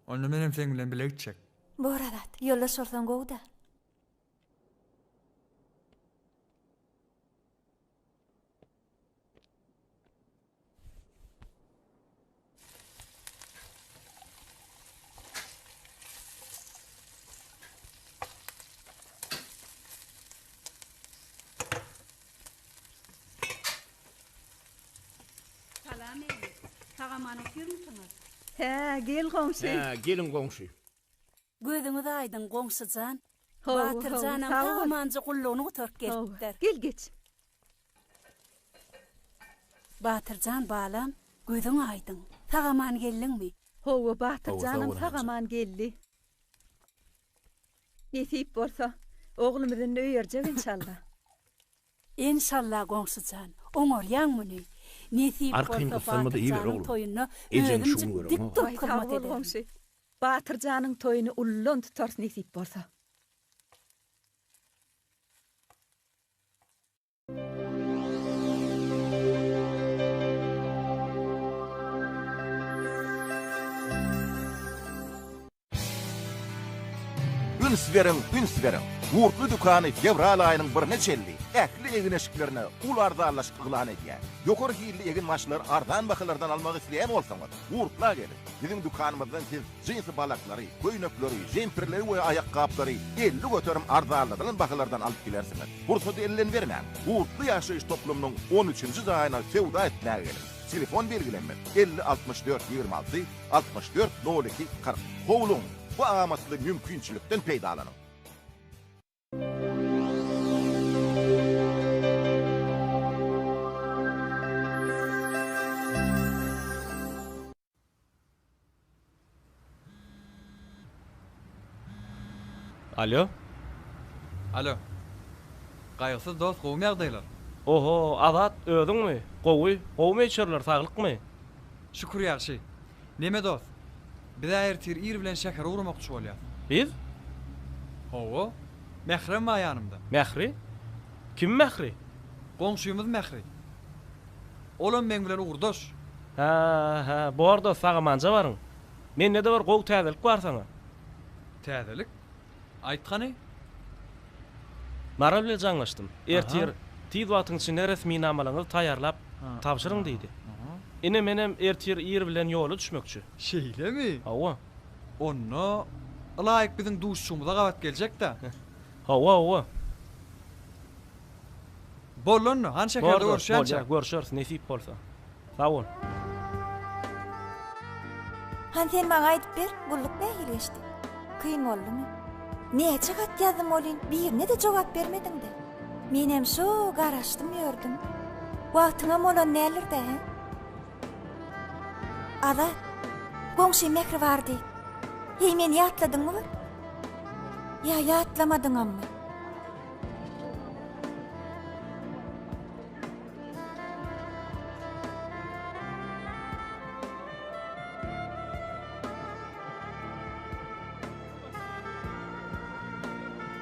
Onda menem seň bilen bile gitjek. Bor Azat, ýoldaş bolsaň gowy-da. Salam eje. Sag-aman otyrmysyňyz? Hä, gel goňşy. Hä, geliň goňşy. Gözüňiz aýdyň, goňşy jan. Hawa, Batyr hawa, janam sag bol. sag-amanja gullugyny gutaryp Hawa, gelipdir. gel geç. Batyr jan, balam, gözüň aýdyň. Sag-aman geldiňmi? Hawa, Batyr Hawa, sag janam boluň, eje. sag-aman geldi. Nesip bolsa, oglumyzy indi öýerjek enşalla. Enşalla goňşy jan, oňarýaň muny. Nesip Arkaýyn bolsa gyssanma-da Batyr iýiber, janyň oglum. toýunda Ejeň şu gün özümjik dik göreňok. durup Aý, sag hyzmat bol ederin. goňşy. Batyr janyň toýuny ullan tutarys nesip bolsa. Üns beriň, üns beriň! Gurtly dükany fewral aýynyň birine çenli ähli egin-eşiklerine uly arzanlaşyk yglan edýär. Ýokary hilli egin-başlary arzan bahalardan almak isleýän bolsaňyz, Gurtla geliň! Biziň dükanymyzdan siz jinsi balaklary, köýnekleri, jempirleri we aýakgaplary 50% arzanladylan bahalardan alyp bilersiňiz. Pursady elden bermäň! Gurtly ýaşaýyş toplumynyň on üçünji jaýyna söwda etmäge geliň! Telefon belgilenmek, 50 64 26 64 02 40. Howlugyň, bu amatly mümkinçilikden peýdalanyň! Alo. Alo. Gaýgysyz dost gowumy ýagdaýlar? Oho, Azat, özüňmi? Gowy, gowumy içeriler, saglykmy? Şükür ýagşy. Neme dost, biz-ä ertir ir bilen şähere ugramakçy bolýas. Biz? Hawa. Mährem bar ýanymda. Mähri? Kim Mähri? Goňşymyz Mähri. Olam meň bilen ugurdaş. Hä, hä, bor dost, sag-amanja baryň. Mende-de bir gowy täzelik bar saňa. Täzelik? Aýt hany. Maral bilen jaňlaşdym. Ertir tiz wagtyň içinde resminamalaryňyzy taýýarlap tabşyryň diýdi. Ine menem ertir ir bilen ýola düşmekçi. Şeýlemi? Hawa. Onda ylaýyk biziň duşuşygymyza gabat geljek-dä. Hawa, hawa. Boldy onda, hany şäherde görüşýänçä. Bolýar, görşeris, nesip bolsa. Sag bol. Hany sen maňa aýdyp ber, gulluk nähili geçdi? Kyn boldumy? Näçe hat ýazdym welin, birine-de jogap bermediň-dä. Menem şo garaşdym ýördüm. Wagtyňam bolan däldir-dä, hä? Azat, goňşym Mähri bardy. Heý, meni ýatladyňmy bir? Ýa ýatlamadyňammy?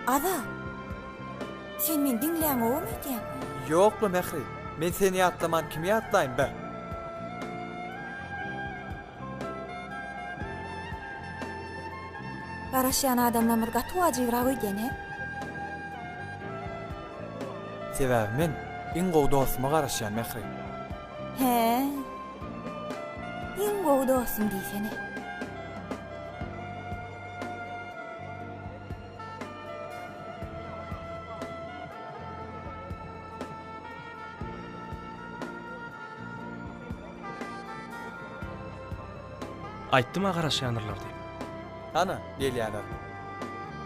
Azat, sen meni diňläňogam öýdýän? Ýok-la, Mähri, men seni ýatlaman kimi ýatlaýyn, bä? Garaşýan adamlarymyz gaty wajybrak öýdýän, hä? Sebäbi men iň gowy dostuma garaşýan, Mähri. Hä? Iň gowy dostum diýsene. Aýtdym-a garaşýandyrlar diýip. Hana, gelýäler.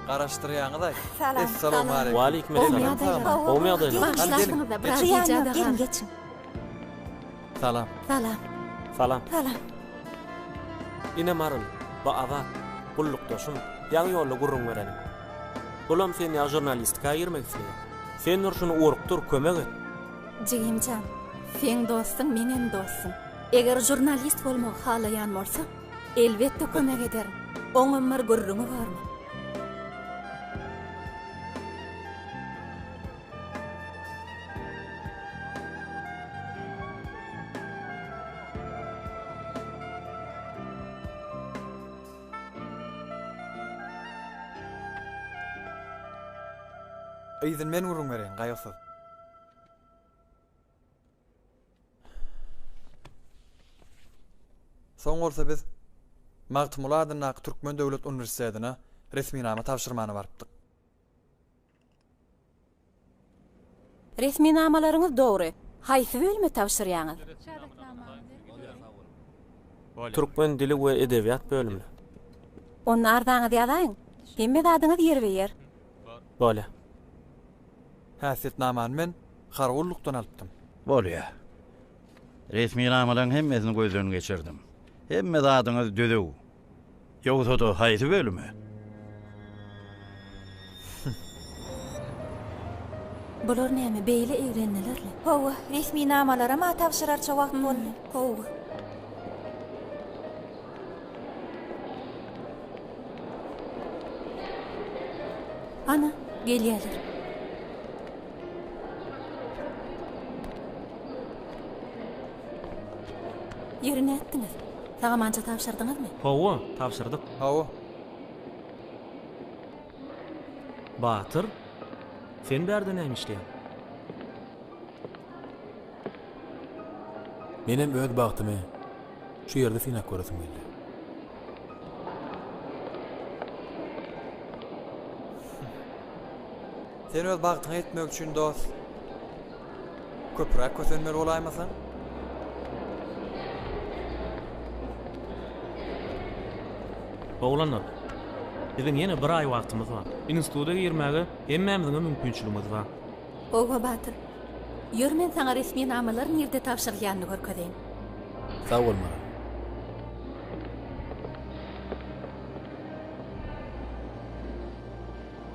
Garaşdyrýaňyz-aý. Salam. Essalawmaleýkim. Waleýkim essalam. Gowmy ýagdaýlar? Hany geliň. Zyýan ýok, geliň geçiň. Salam. Salam. Salam. Salam. Ine Maral, bu Azat, gullukdaşym, ýaňy ýolda gürrüň berenim. Bulam sen ýaly žurnalistika girmek isleýär. Sen dur şuny urukdyr, kömek et. Jigimjan, seň dostuň meňem dostum. Eger žurnalist bolmagy halaýan bolsa, elbetde kömek ederin. Oňam bir gürrüňi bormy? Yzyny men gürrüň bereýin, gaýgysyz. Soň bolsa biz Magtymguly adyndaky Türkmen döwlet uniwersitetine resminama tabşyrmana barypdyk. Resminamalaryňyz dogry. Haýsy bölüme tabşyrýaňyz? Türkmen dili we edebiýat bölümine. Onda arzaňyzy ýazaýyň. Hemme zadyňyz ýerbe-ýer. Bolýa. Häsiýetnamany men harby gullukdan alypdym. Bolýa. Resminamalaryň hemmesini gözden geçirdim. Hemme zadyňyz düzüw. Ýogsa-da haýsy bölüme? Bular näme beýle eglendiler-le? Hawa, resminamalaram-a tabşyrarça wagt boldy. Hawa. Ana, gelýärler. Ýeri nätdiňiz? Sag-amança tabşyrdyňyzmy? Hawa, tabşyrdyk. Hawa. Batyr, sen bärde näme işleýäň? Menem öz bagtymy şu ýerde synap göresim geldi. Sen öz bagtyňa ýetmek üçin dost, köpräk kösenmeli bolaýmasaň? Oglanlar, biziň ýene bir aý wagtymyz bar. Instituta girmäge hemmämiziňem mümkinçiligimiz bar. Hawa, Batyr. Ýör men saňa resminamalar nirde tabşyrylýanyny görkezeýin. Sag bol, Maral.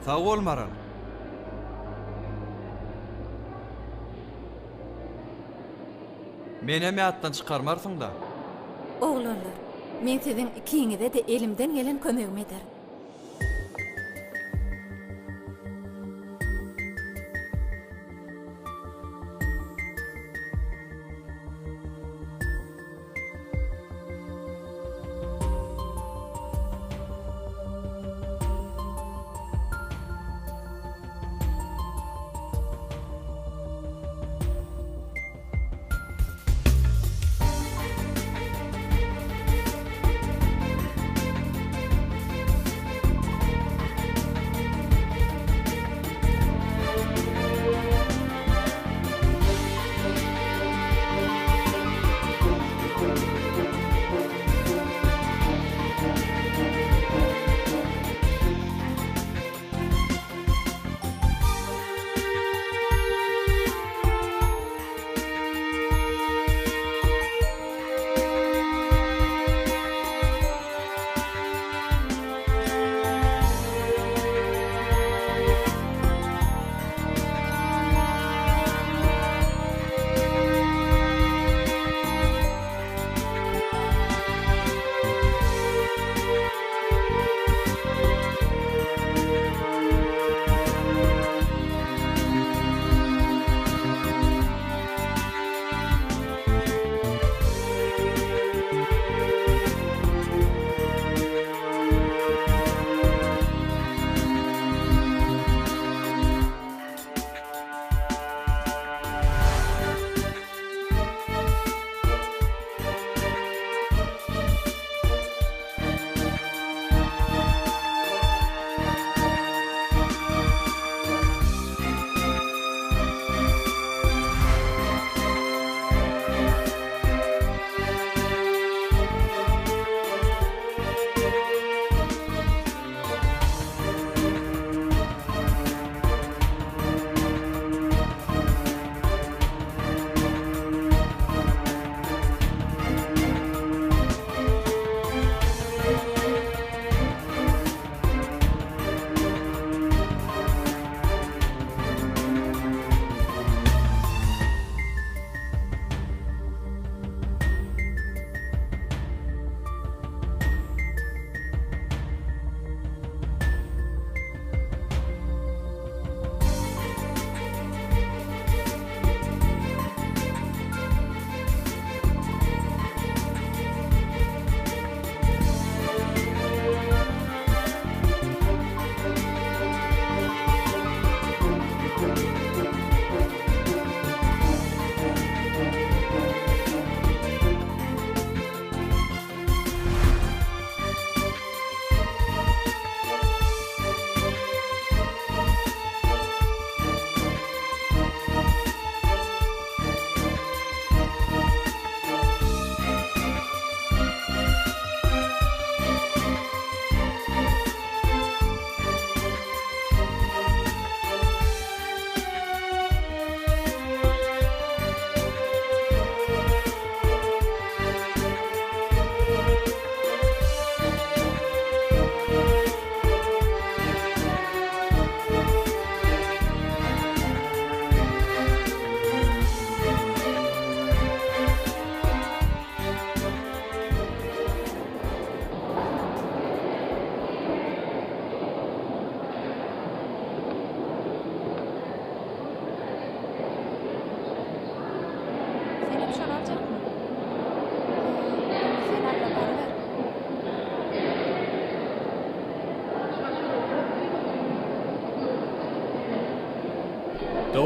Sag bol Maral. Menem ýatdan çykarmarsyňda. Oglanlar, men siziň ikiňize-de elimden gelen kömegimi ederin.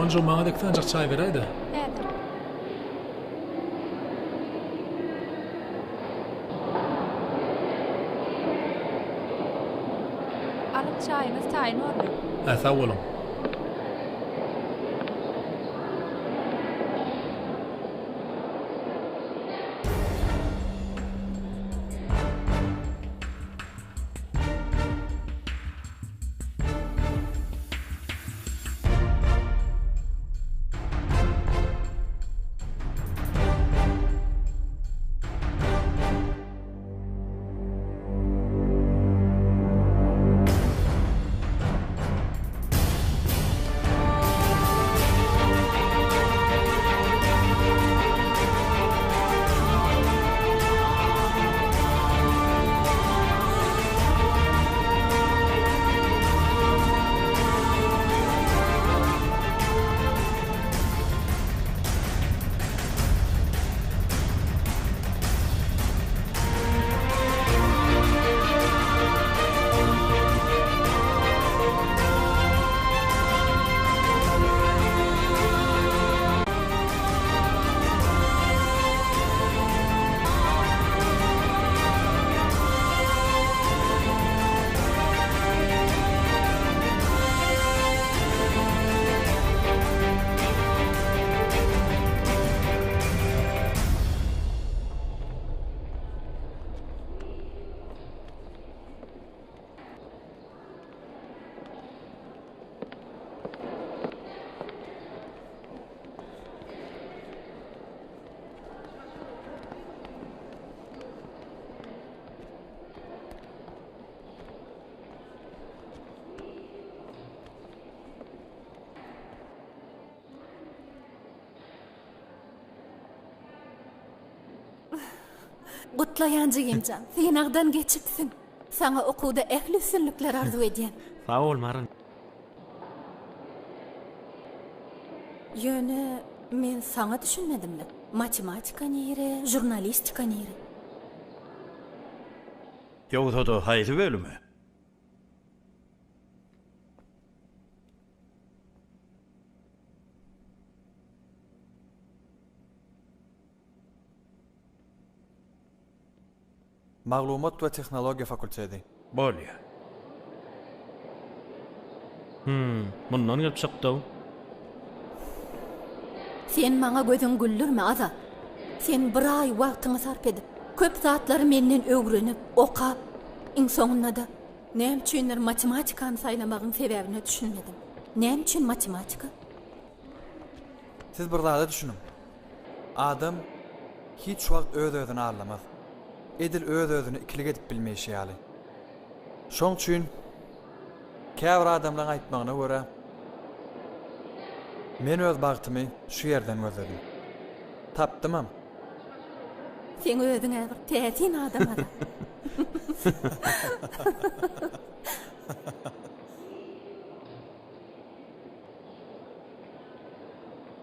Doganjygym maňa-da iki sanjak çaý beräý-dä. Häzir. Alyň çaýyňyz taýyn boldy. Hä sag boluň. Gutlaýan jigimjan, synagdan geçipsiň. Saňa okuwda ähli üstünlikleri arzuw edýän. Sag bol Maral. Ýöne men saňa düşünmedimle. Matematika nire, žurnalistika nire? Ýogsa-da haýsy bölüme? Maglumat we tehnologiýa fakulteti. Bolýa. Hum, mundan gelip çykdy-ow. Sen maňa gözüň güldürme, Azat. Sen bir aý wagtyňy sarp edip, köp zatlary menden öwrenip, okap, iň soňunda-da, näme üçindir matematikany saýlamagyň sebäbine düşünmedim. Näme üçin matematika? Siz bir zada düşüniň. Adam hiç wagt öz-özüni aldamaz. Edil öz-özüne ikilik edip bilmeýşi ýaly. Şoň üçin käbir adamlaň aýtmagyna görä, men öz bagtymy şu ýerden gözledim. Tapdymam. Seň özüň-ä bir täsin adam Azat.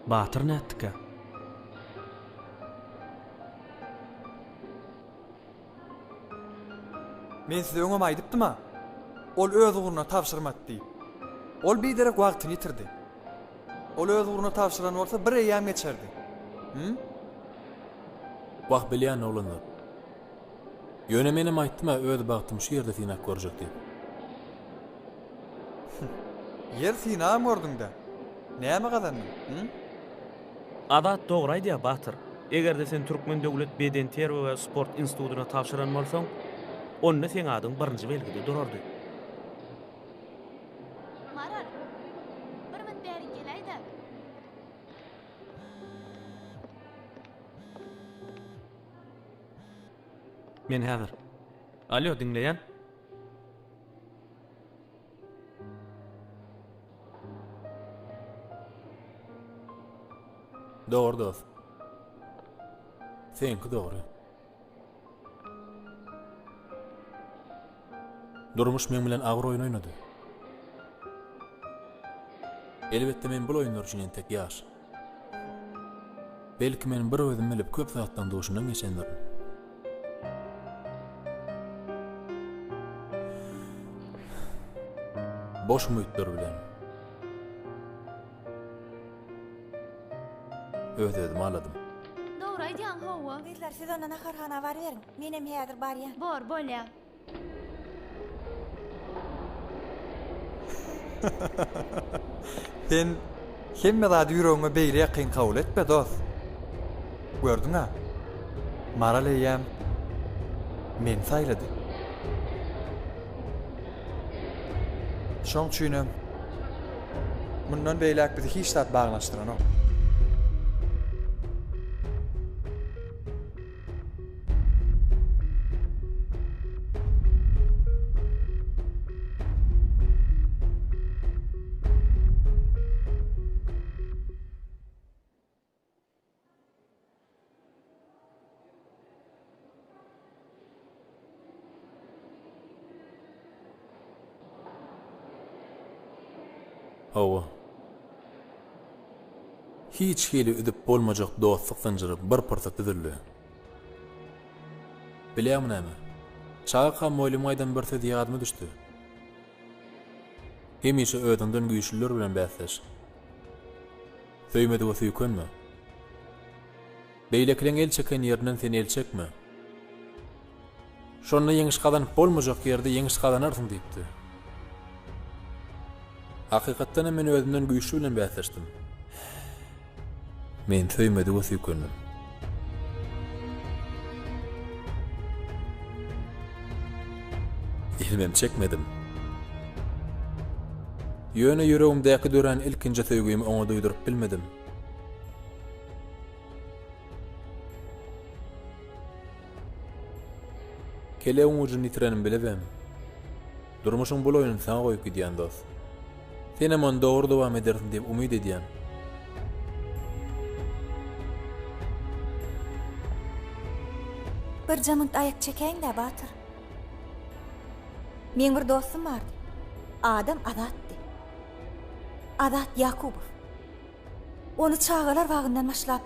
Batyr nätdikä? Men size öňem aýdypdym-a, ol öz ugruna tabşyrmady diýip. Ol biderek wagtyny ýitirdi. Ol öz ugruna tabşyran bolsa bir eýýäm geçerdi. Hüm? Wah, bilýän oglanlar. Ýöne menem aýtdym-a öz bagtymy şu ýerde synap görjek diýip. Ýer synagam gördüň-dä. Näme gazandyň, hü? Azat dogry aýdýar Batyr. Eger-de sen Türkmen döwlet bedenterbiýe we sport institutyna tabşyran bolsaň, onda seň adyň birinji belgide durardy. Maral, bir mün bärik geläý-dä. Men häzir. Alýo, diňleýän. Dogry dost. Seňki dogry. Durmuş meň bilen agyr oýun oýnady. Elbetde men bul oýunlar üçin entek ýaş. Belki men bir özüm bilip köp zatlaň duşundan geçendirin. Boş umytlar bilen. Öz-özümi aldadym. Dogry aýdýaň, hawa. Gyzlar, siz onda naharhana baryberiň. Menem häzir barýan. Bor, bolýa. Sen hemme zady ýüregiňe beýle ýakyn kabul etme, dos. Gördüň-ä, Maral eýýäm meni saýlady. Şoň üçinem mundan beýläk bizi hiç zat baglanyşdyranok. Hawa. Hiç hili üzüp bolmajak dostluk zynjyry bir pursat üzüldi. Bilýäňmi näme? Çagakam mugallymyň aýdan bir sözi ýadyma düşdi. Hemişe özüňden güýçlüler bilen bäsleş. Söýmedige süýkenme. Beýlekileň el çeken ýerinden sen el çekme. Şonda ýeňiş gazanyp bolmajak ýerde ýeňiş gazanarsyň diýipdi. Hakykatdan hem men özümden güýçli bilen bäsleşdim. Men söýmedige süýkendim. Elimem çekmedim. Ýöne ýüregimdäki dörän ilkinji söýgimi oňa duýduryp bilmedim. Kelebiň ujuny ýitirenimi bilibem, durmuşyň bul oýnuny saňa goýup gidýän dost. Senem ony dogry dowam edersiň diýip umyt edýän. Birje munt aýak çekäýiň-dä, Batyr. Meň bir dostum bardy. Adam Azatdy. Azat Ýakubow. Ony çagalar bagyndan başlap,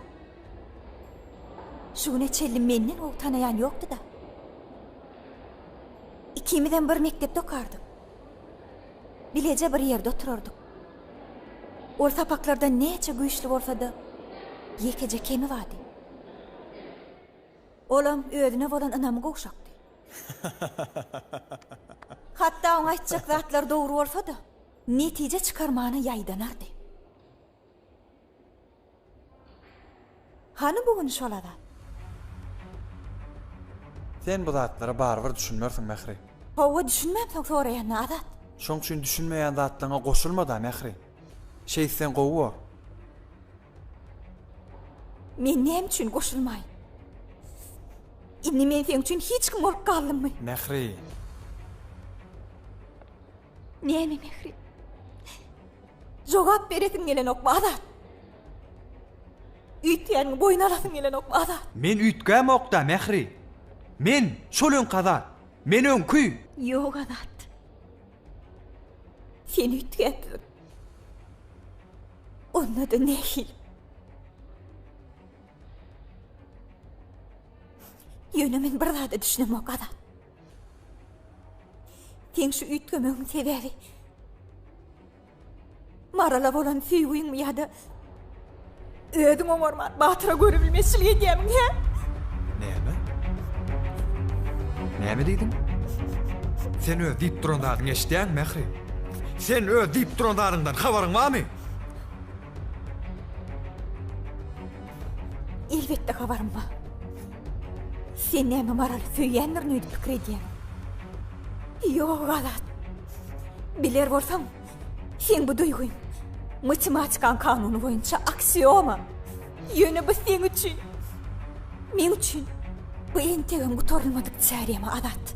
şu güne çenli menden gowy tanaýan ýokdy-da. Ikimizem bir mekdepde okardyk. Bileje bir ýerde oturardyk. Ol sapaklarda näçe güýçli bolsa-da, ýekeje kemi bardy. Olam özüne bolan ynamy gowşakdy. Hatda oň aýtjak zatlary dogry bolsa-da, netije çykarmana ýaýdanardy. Hany bu gün şol Azat? Sen bu zatlara barybir düşünmersiň, Mähri. Hawa, düşünmämsoň soraýan-da, Azat. Şoň üçin düşünmeýän zatlaryňa goşulma-da, Mähri. Şeýtseň gowy bor. Men näme üçin goşulmaýyn? Indi men seň üçin hiç kim bolup galdymmy? Mähri. Näme Mähri? Jogap beresiň gelenokmy, Azat? Üýtgäniňi boýun alasyň gelenokmy, Azat? Men üýtgämok-da, Mähri. Men şol öňki Azat. Men öňki! Ýok, Azat. Sen üýtgäpsiň. Onda-da nähili? Ýöne men bir zada düşünemok, Azat. Seň şu üýtgemegiň sebäbi Marala bolan söýgüňmi ýa-da özüň oňarman Batyra görübilmezçilik edýärmiň, hä? Näme? Näme diýdiň? Sen öz diýip duran zadyňy eşidýäňmi, Mähri? Sen öz diýip duran zadyňdan habaryň barmy? Elbetde habarym bar. Sen näme Maraly söýýändirin öýdüp pikir edýäň? Ýok, Azat. Biler bolsaň, seň bu duýgyň matematikaň kanuny boýunça aksioma. Ýöne bu seň üçin, meň üçin bu entegem gutarylmadyk teorema, Azat.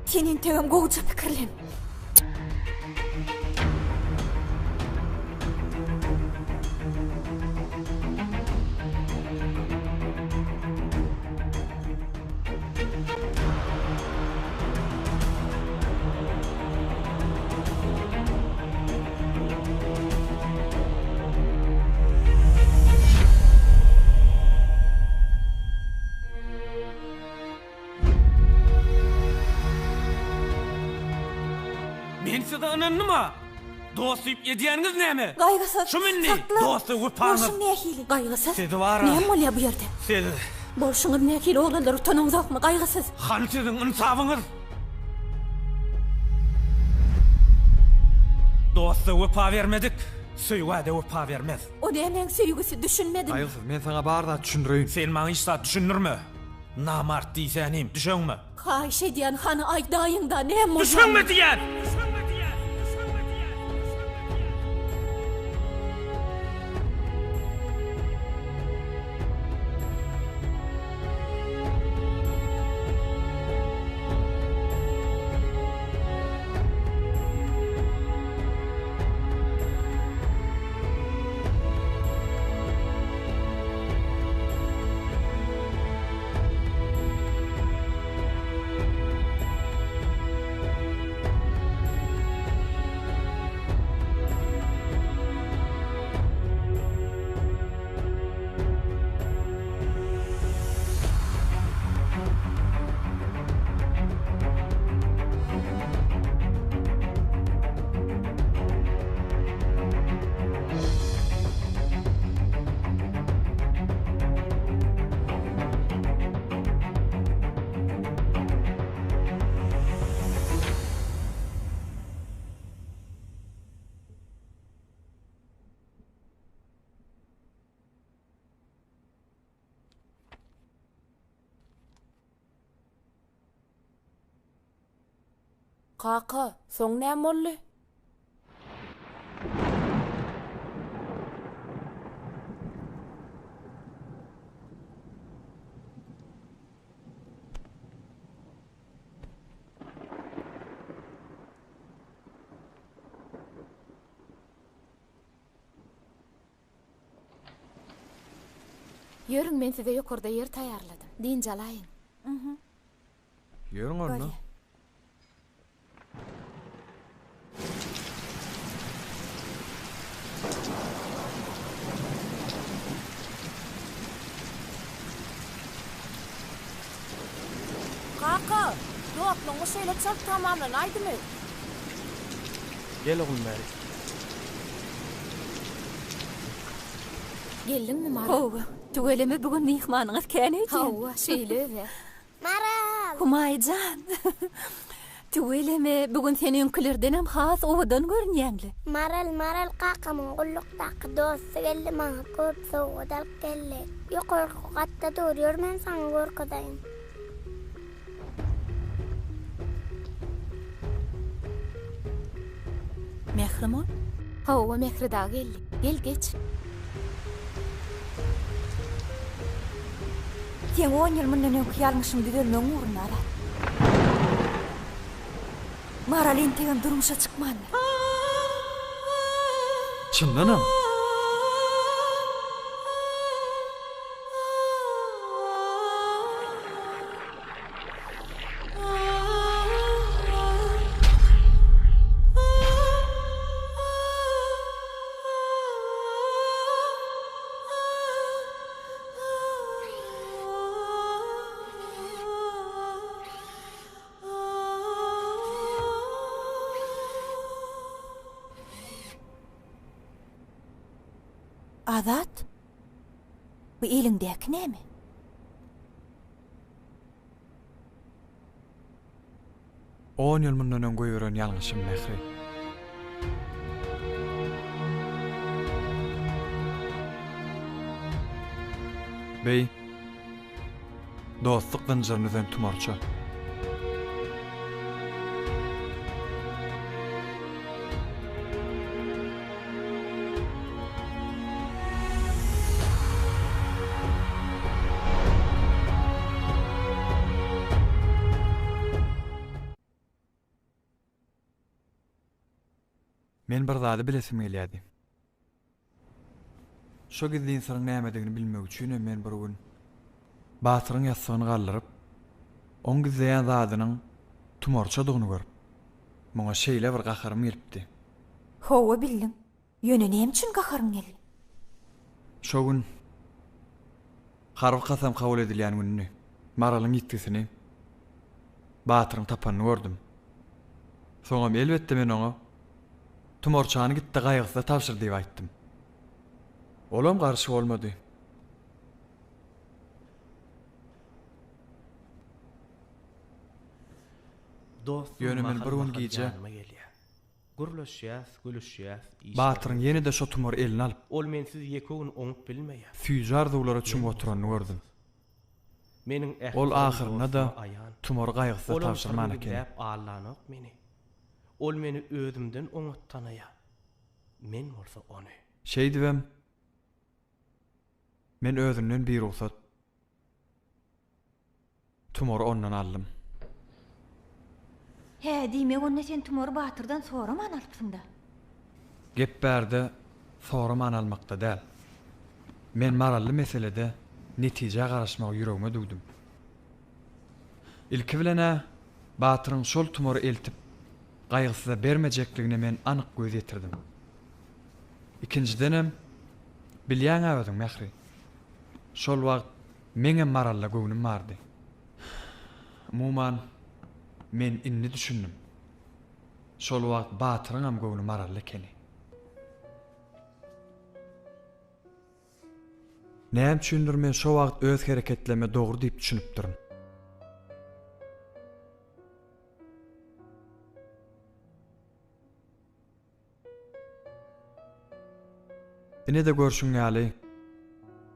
Sen entegem gowuja pikirlen. Men size ynandym-a! Dost diýip edýäniňiz näme? Gaýgysyz. Şumy indi Sakla. dosta wepaňyz? Bolşuň nähili? Gaýgysyz. Sizi bar-a. Näme bolýar bu ýerde? Siz. Bolşuňyz nähili oglanlar utanyňzokmy? Gaýgysyz. Hany siziň ynsabyňyz? Dosta wepa bermedik, söýgä-de wepa bermez. O nämäň söýgüsi düşünmedim. Gaýgysyz, men saňa bar zat düşündireýin. Sen maňa hiç zat düşündirme. Namart diýsänim, düşeňme. Haýyş edýän hany aýdaýyňda näme bolýanyny. Düşeňme diýýän! Kaka, soň näme boldy? Ýörüň, men size ýokarda ýer taýýarladym. Dynç alaýyň. Ýörüň onda. Kaka, dostlugyňyz şeýle çalt tamamlanaýdymy? Gel oglum bäri. Geldiňmi, Maral? Hawa, tüweleme bu gün myhmanyňyz kän öýdýän. Hawa, şeýle öz-ä. Maral! Humaý jan! Tüweleme, bu gün sen öňkülerdenem has owadan görünýäň-le. Maral, Maral kakamyň gullukdaky dosty geldi, maňa köp sowgat alyp geldi. Ýokarky gatda dur, ýör men saňa görkezeýin. Mährim ol? Hawa, Mähri dagy geldi. Gel, geç. Seň on ýyl mundan öňki ýalňyşyň düzelmegiň ugrunda Azat. Maral entegem durmuşa çykmandyr. Çyndanam? Azat, bu eliňdäki näme? On ýyl mundan öň goýberen ýalňyşym, Mähri. Beý, dostluk zynjyryny üzen tumarça. Men bir zady bilesim gelýärdi. Şo gizlin syryň nämedigini bilmek üçinem men bir gün Batyryň ýassygyny galdyryp, oň gizleýän zadynyň tumarçadygyny görüp, muňa şeýle bir gaharym gelipdi. Hawa, bildim. Ýöne näme üçin gaharyň geldi? Şo gün harby kasam kabul edilýän gündi. Maralyň ýitgisini Batyryň tapanyny gördüm. Soňam elbetde men oňa. Tumarçany git-de Gaýgysyza tabşyr diýip aýtdym. Olam garşy bolmady. Dostum Ýöne men bir gün mahal-mahal gije. ýanyma gelýär. Gürleşýäs, gülüşýäs, işlerimiz. Batyryň ýene-de şo tumary eline alyp. Ol mensiz ýeke gün oňup bilmeýär. Süýji arzuwlara çümüp Men oturanyny gördüm. Meniň ähli Ol syrym ahyrynda-da dostuma aýan. tumary Gaýgysyza Olam tabşyrman syrymy ekeni. gizläp aldanok meni. Ol meni özümden oňat tanaýar. Men bolsa ony. Şeýdibem, men özünden birugsat tumary ondan aldym. Hä, diýmek onda sen tumary Batyrdan soraman alypsyň-da? Gep bärde soraman almakda däl. Men Marally meselede netijä garaşmagy ýüregime düwdüm. Ilki bilen-ä Batyryň şol tumary eltip Gaýgysyza bermejekligine men anyk göz ýetirdim. Ikinjidenem, bilýäň-ä özüň, Mähri, şol wagt meňem Maralla göwnüm bardy. Umuman, men indi düşündim. Şol wagt Batyryňam göwni Maralda ekeni. Näme üçindir men şo wagt öz hereketlerime dogry diýip düşünipdirin. Ine-de görşüň ýaly,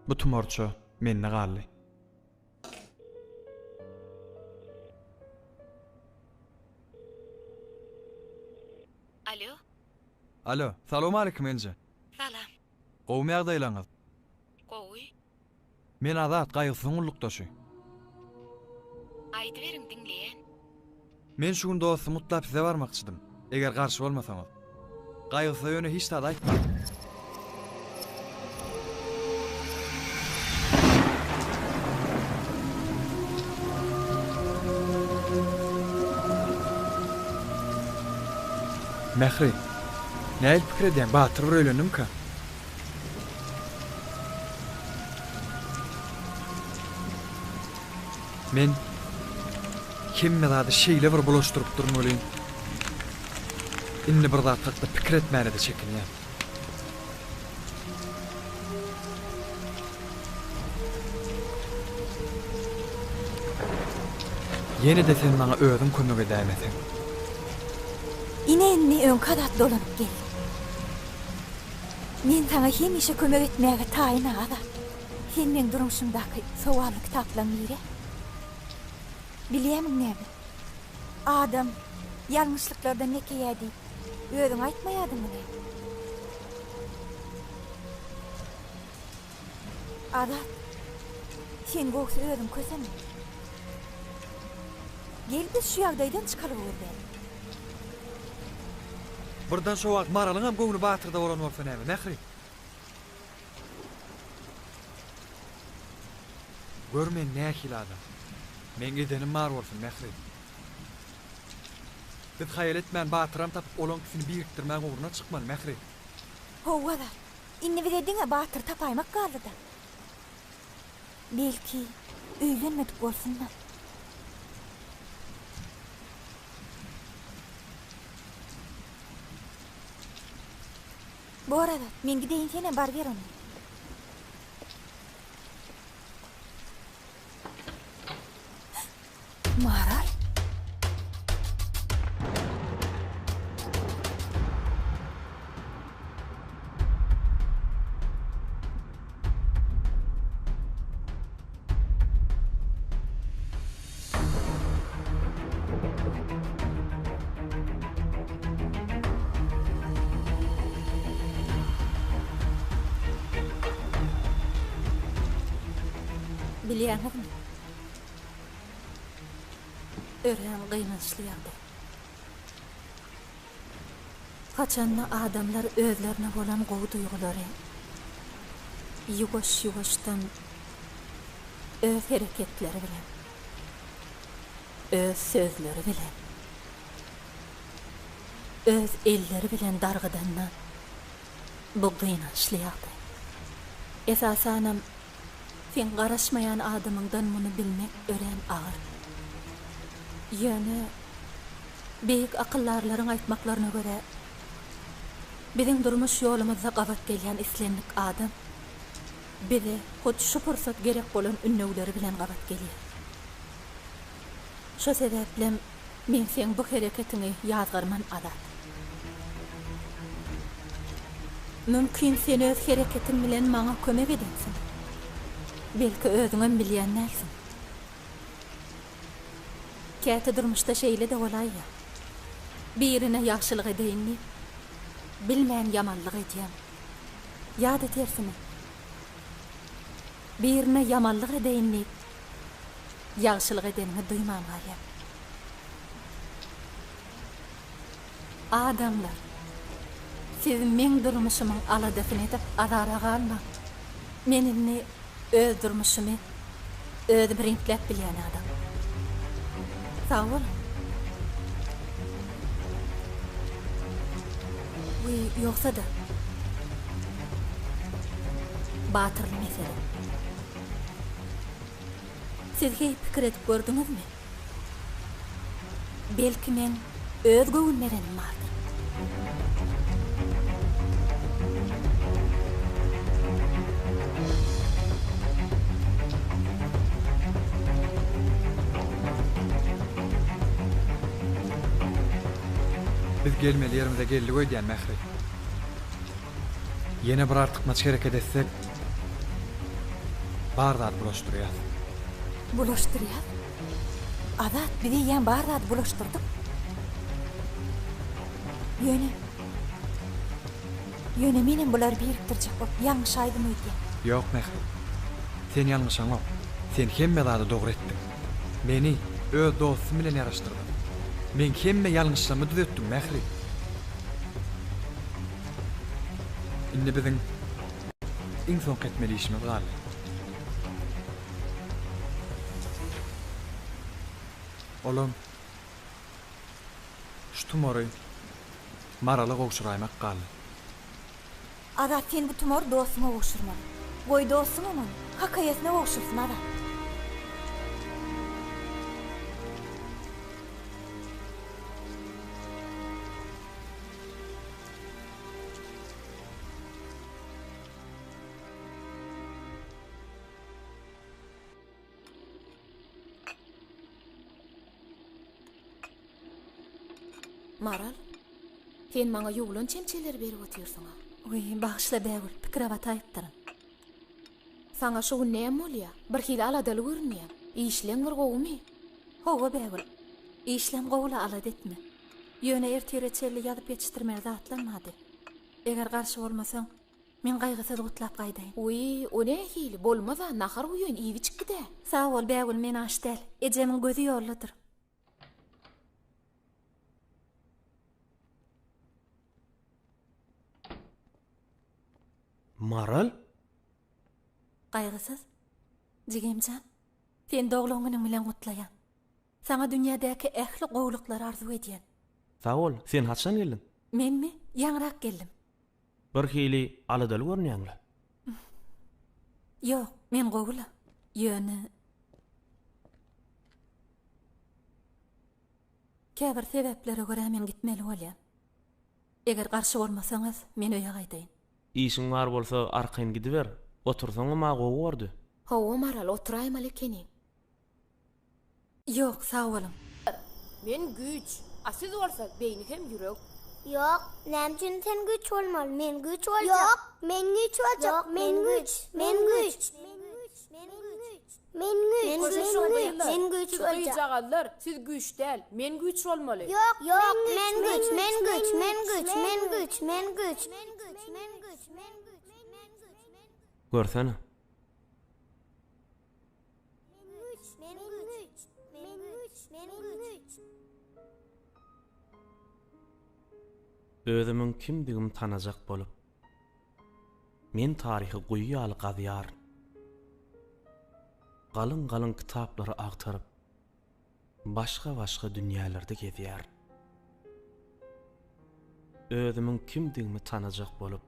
bu tumarça mende galdy. Alo. Alo, salowmalikim enje. Salam. Gowumy ýagdaýlaňyz? Gowy. Men Azat, Gaýgysyzyň gullukdaşy. Aýdyberiň, diňleýän. Men şu gün dostumy gutlap size barmakçydym, eger garşy bolmasaňyz. Gaýgysyza ýöne hiç zat aýtmaň. Mähri, nähili pikir edýäň, Batyr bir öýlendimika? Men hemme zady şeýle bir bulaşdyrypdyryn welin, indi bir zat hakda pikir etmäne-de çekinýän. Ýene-de sen maňa özüň kömek edäýmeseň. Ine indi öňki Azat dolanyp geldi. Men saňa hemişe kömek etmäge taýyn Azat. Sen meň durmuşymdaky sowally kitaplaň biri. Bilýämiň näme? Adam ýalňyşlyklardan mekeýä diýip, özüň aýtmaýadyňmy näme? Azat, sen gowsy özüň köseme. Gel biz şu ýagdaýdan çykalga gözläli. Birden şo wagt Maralyňam göwni Batyrda bolan bolsa näme, Mähri? Gör men nähili adam. Meň edenim bar bolsun, Mähri. Biz haýal etmän Batyram tapyp olaň ikisini birikdirmäň ugruna çykmaly, Mähri. Hawa, Azat. Indi bize diňe Batyry tapaýmak galdy-da. Belki, öýlenmedik bolsun-da. Bor Azat, men gideýin senem baryber onda. Maral? Bilýäňizmi? Örän gynançly ýagdaý. Haçanda adamlar özlerine bolan gowy duýgulary ýuwaş-ýuwaşdan öz hereketleri bilen, öz sözleri bilen, öz elleri bilen dargydanda bu gynançly ýagdaý. Esasanam seň garaşmaýan adamyňdan muny bilmek örän agyr. Ýöne beýik akyldarlaryň aýtmaklaryna görä. Biziň durmuş ýolumyzda gabat gelýän islendik adam bize hut şu pursat gerek bolan ündewleri bilen gabat gelýär. Şo sebäplem men seň bu hereketiňi ýazgarman Azat. Mümkin sen öz hereketiň bilen maňa kömek edensiň. Belki özüňem bilýän dälsiň. Käte durmuşda şeýle-de bolaýýar. Birine ýagşylyk edeýin diýip, bilmän ýamanlyk edýäň. Ýa-da tersine. Birine ýamanlyk edeýin diýip, ýagşylyk edeniňi duýman galýaň. Adamlar, siz meň durmuşymyň aladasyny edip azara galmaň. Men indi öz durmuşymy özüm reňkläp bilýän adam. Sag boluň. Wiý, ýogsa-da. Batyrly mesele. Siz heý pikir edip gördüňizmi? Belki meň öz göwün berenim bardyr. Biz gelmeli ýerimize geldik öýdýän Mähri. Ýene bir artykmaç hereket etsek, bar zady bulaşdyrýas. Bulaşdyrýas? Azat, biz eýýäm bar zady bulaşdyrdyk. Ýöne, ýöne menem bulary birikdirjek bolup ýalňyşaýdym öýdýän. Ýok, Mähri. Sen ýalňyşaňok. Sen hemme zady dogry etdiň. Meni öz dostum bilen ýaraşdyrdyň. Meň hemme ýalňyşlarymy düzetdiň, Mähri. Indi biziň iň soňky etmeli işimiz galdy. Olam şu tumary Marala gowşuraýmak galdy. Azat sen bu tumary dostuňa gowşurmaly. Goý dostuňam ony kakaýasyna gowşursyn Azat. Maral, sen maňa ýuwlan çemçeleri berip otyrsyň-a. Wiý, bagyşla Bägül, pikire bataýypdyryn. Saňa şu gün näme bolýa? Birhili aladaly görünýäň. Işleň bir gowumy? Hawa, Bägül. Işlem gowy-la, alada etme. Ýöne ertire çenli ýazyp ýetişdirmeli zatlam bardy. Eger garşy bolmasaň, men Gaýgysyz gutlap gaýdaýyn. Wiý, o nähili? Bolmaz-a, nahar guýaýyn, iýip-içip gid-ä. Sag bol, Bägül, men aç däl. Ejemiň gözi ýoldadyr. Maral? Gaýgysyz, jigimjan, seni doglan günüň bilen gutlaýan. Saňa dünýädäki ähli gowulyklary arzuw edýän. Sag bol, sen haçan geldiň? Menmi? Ýaňyrak geldim. Birhili aladaly görünýäň-le. Ýok, men gowy-la. Ýöne. Käbir sebäplere görä men gitmeli bolýan. Eger garşy bolmasaňyz, men öýe gaýdaýyn. Işiň bar bolsa arkaýyn gidiber. Otursaňam-a gowy bordy. Hawa, Maral, oturaýmaly ekeniň. Ýok, sag boluň. Men güýç, a siz bolsa beýni hem ýürek. Ýok, näme üçin sen güýç bolmaly, men güýç boljak. Ýok, men güýç boljak, men güýç, men güýç. Men güýç, men güýç, men güýç Siz boljak. gyzjagazlar, siz güýç däl, men güýç bolmaly. Ýok, ýok, men güýç, men güýç, men güýç, men güýç, men güýç. Görsene. Özümiň kimdigimi tanajak bolup, men taryhy guýy ýaly gazýaryn. Galyň-galyň kitaplary agtaryp, başga-başga dünýälerde gezýärin. Özümiň kimdigimi tanajak bolup,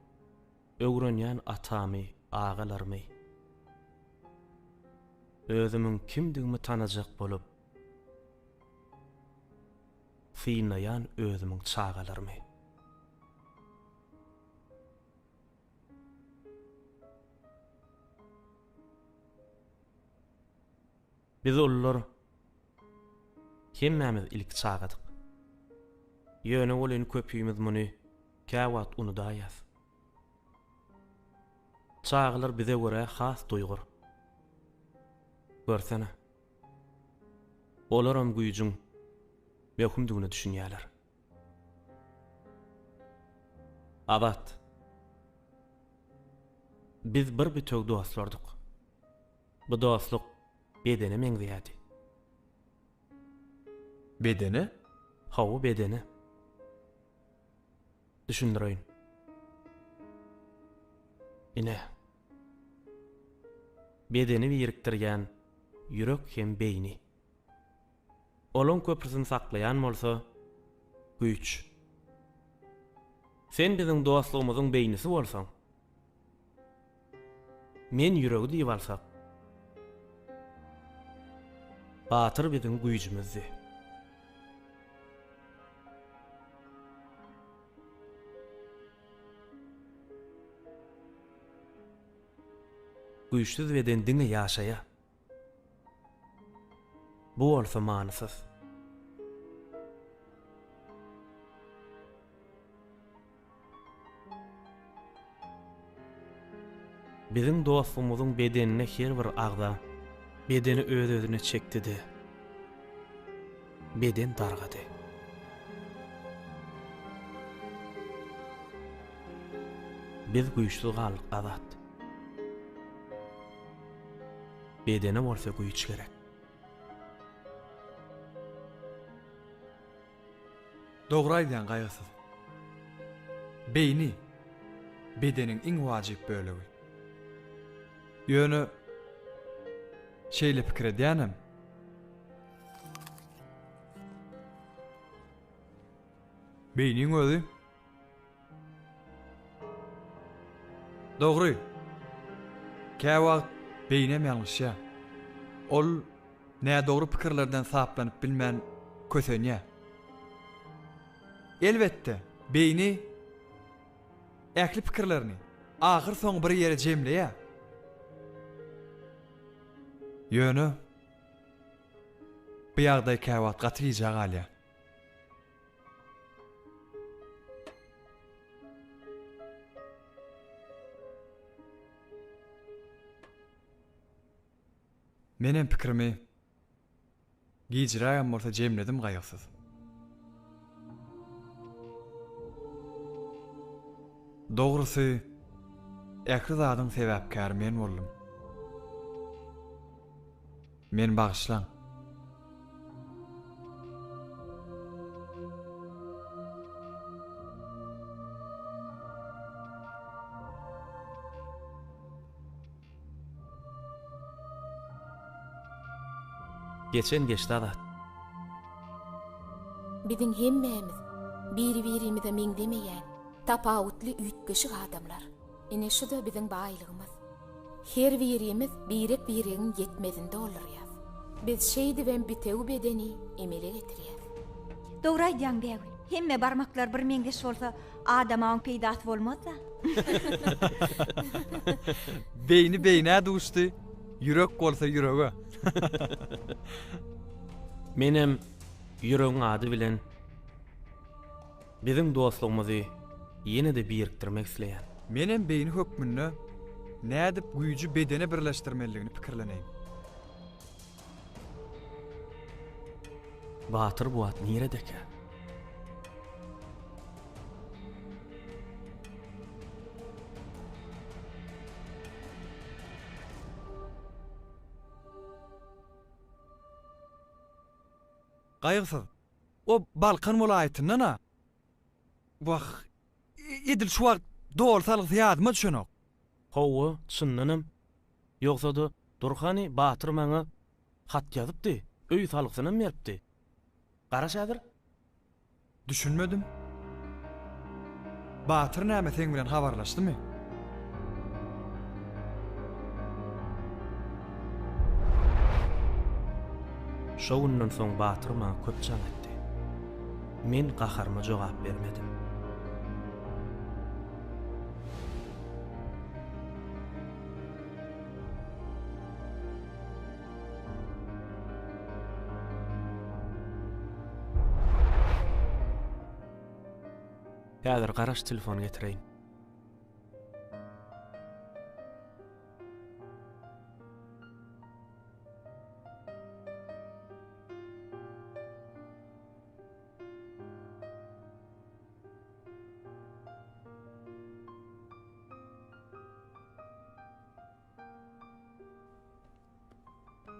öwrenýän atamy, agalarymy. Özümiň kimdigimi tanajak bolup, synlaýan özümiň çagalarymy. Biz ulular hemmämiz ilki çagadyk. Ýöne welin köpimiz muny käwagt unudaýýas. Çagalar bize görä has duýgur. Görsene. Olaram güýjüň möhümdigine düşünýärler. Azat. Biz bir bütewi dostlardyk. Bu dostluk bedene meňzeýärdi. Bedene? Hawa, bedene. Düşündireýin. Ine. Bedeni birikdirýän ýürek hem beýni. Olaň köprüsini saklaýan bolsa güýç. Sen biziň dostlugymyzyň beýnisi bolsaň, men ýüregi diýip alsak, Batyr biziň güýjümizdi. Güýçsüz beden diňe ýaşaýar. Bu bolsa manysyz. Biziň dostlugymyzyň bedenine her bir agza bedeni öz-özüne çekdi-de, beden dargady. Biz güýçsüz galdyk, Azat. Bedene bolsa güýç gerek. Dogry aýdýaň Gaýgysyz. Beýni, bedeniň iň wajyp bölegi. Ýöne şeýle pikir edýänem. Beýniň özi Dogry. Käwagt beýnem ýalňyşýar. Ol nädogry pikirlerden saplanyp bilmän kösenýär. Elbetde, beýni ähli pikirlerini ahyrsoňy bir ýere jemleýär. Ýöne bu ýagdaý käwagt gaty gijä galýar. Menem pikirimi gijirägem bolsa jemledim gaýgysyz. Dogrusy, ähli zadyň sebäpkäri men boldum. Meni bagyşlaň. Geçen geçdi Azat. Biziň hemmämiz biri-birimize meňzemeýän, tapawutly üýtgeşik adamlar. Ine şu-da biziň baýlygymyz. Her birimiz birek-biregiň ýetmezini doldurýas. Biz şeýdibem bitewi bedeni emele getirýäs. Dogry aýdýaň Bägül. Hemme barmaklar bir meňzeş bolsa, adama oň peýdasy bolmaz-da. Beýni beýnä duşdy, ýürek bolsa ýürege. Menem ýüregiň ady bilen Biziň dostlugymyzy ýene-de birikdirmek isleýän. Menem beýni hökmünde nädip güýji bedene birleşdirmelidigini pikirleneýin. Batyr bu wagt niredekä? Gaýgysyz, O Balkan welaýatyndan-a. Wah, edil şu wagt doly salgysy ýadyma düşenok. Hawa, çyndanam. Ýogsa-da, dur hany, Batyr maňa hat ýazypdy, öý salgysynam beripdi. Garaş häzir. Düşünmedim. Batyr näme seň bilen habarlaşdymy? Şo günden soň Batyr maňa köp jaň etdi. Men gaharyma jogap bermedim. Häzir garaş telefon getireýin.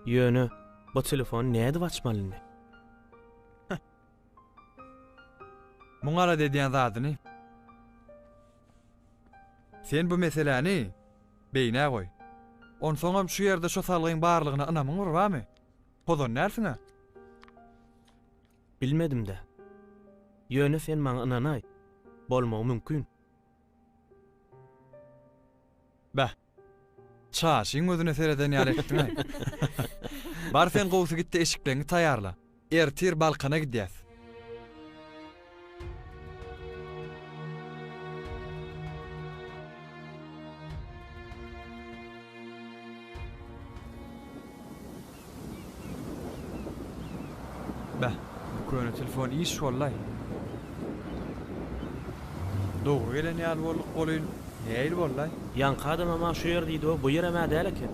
Ýöne bu telefony nädip açmaly indi? Muň alada edýän zadyny. Sen bu meseläni beýnä goý. Onsoňam şu ýerde şo salgyň barlygyna ynamyň bir barmy? Pozan dälsiň-ä? Bilmedim-dä. Ýöne sen maňa ynanaý. Bolmagy mümkin. Beh. Çaşyň gözüne sereden ýaly etdiň-aý. Bar sen gowusy git-de eşikleňňi taýýarla. Ertir Balkana gidýäs. Beh, bu köne telefon iş boldy-aý. Dogry gelen ýaly bolduk welin, nähili boldy-aý? Ýaňky adamam-a şu ýer diýdi-ow, bu ýerem-ä däl eken.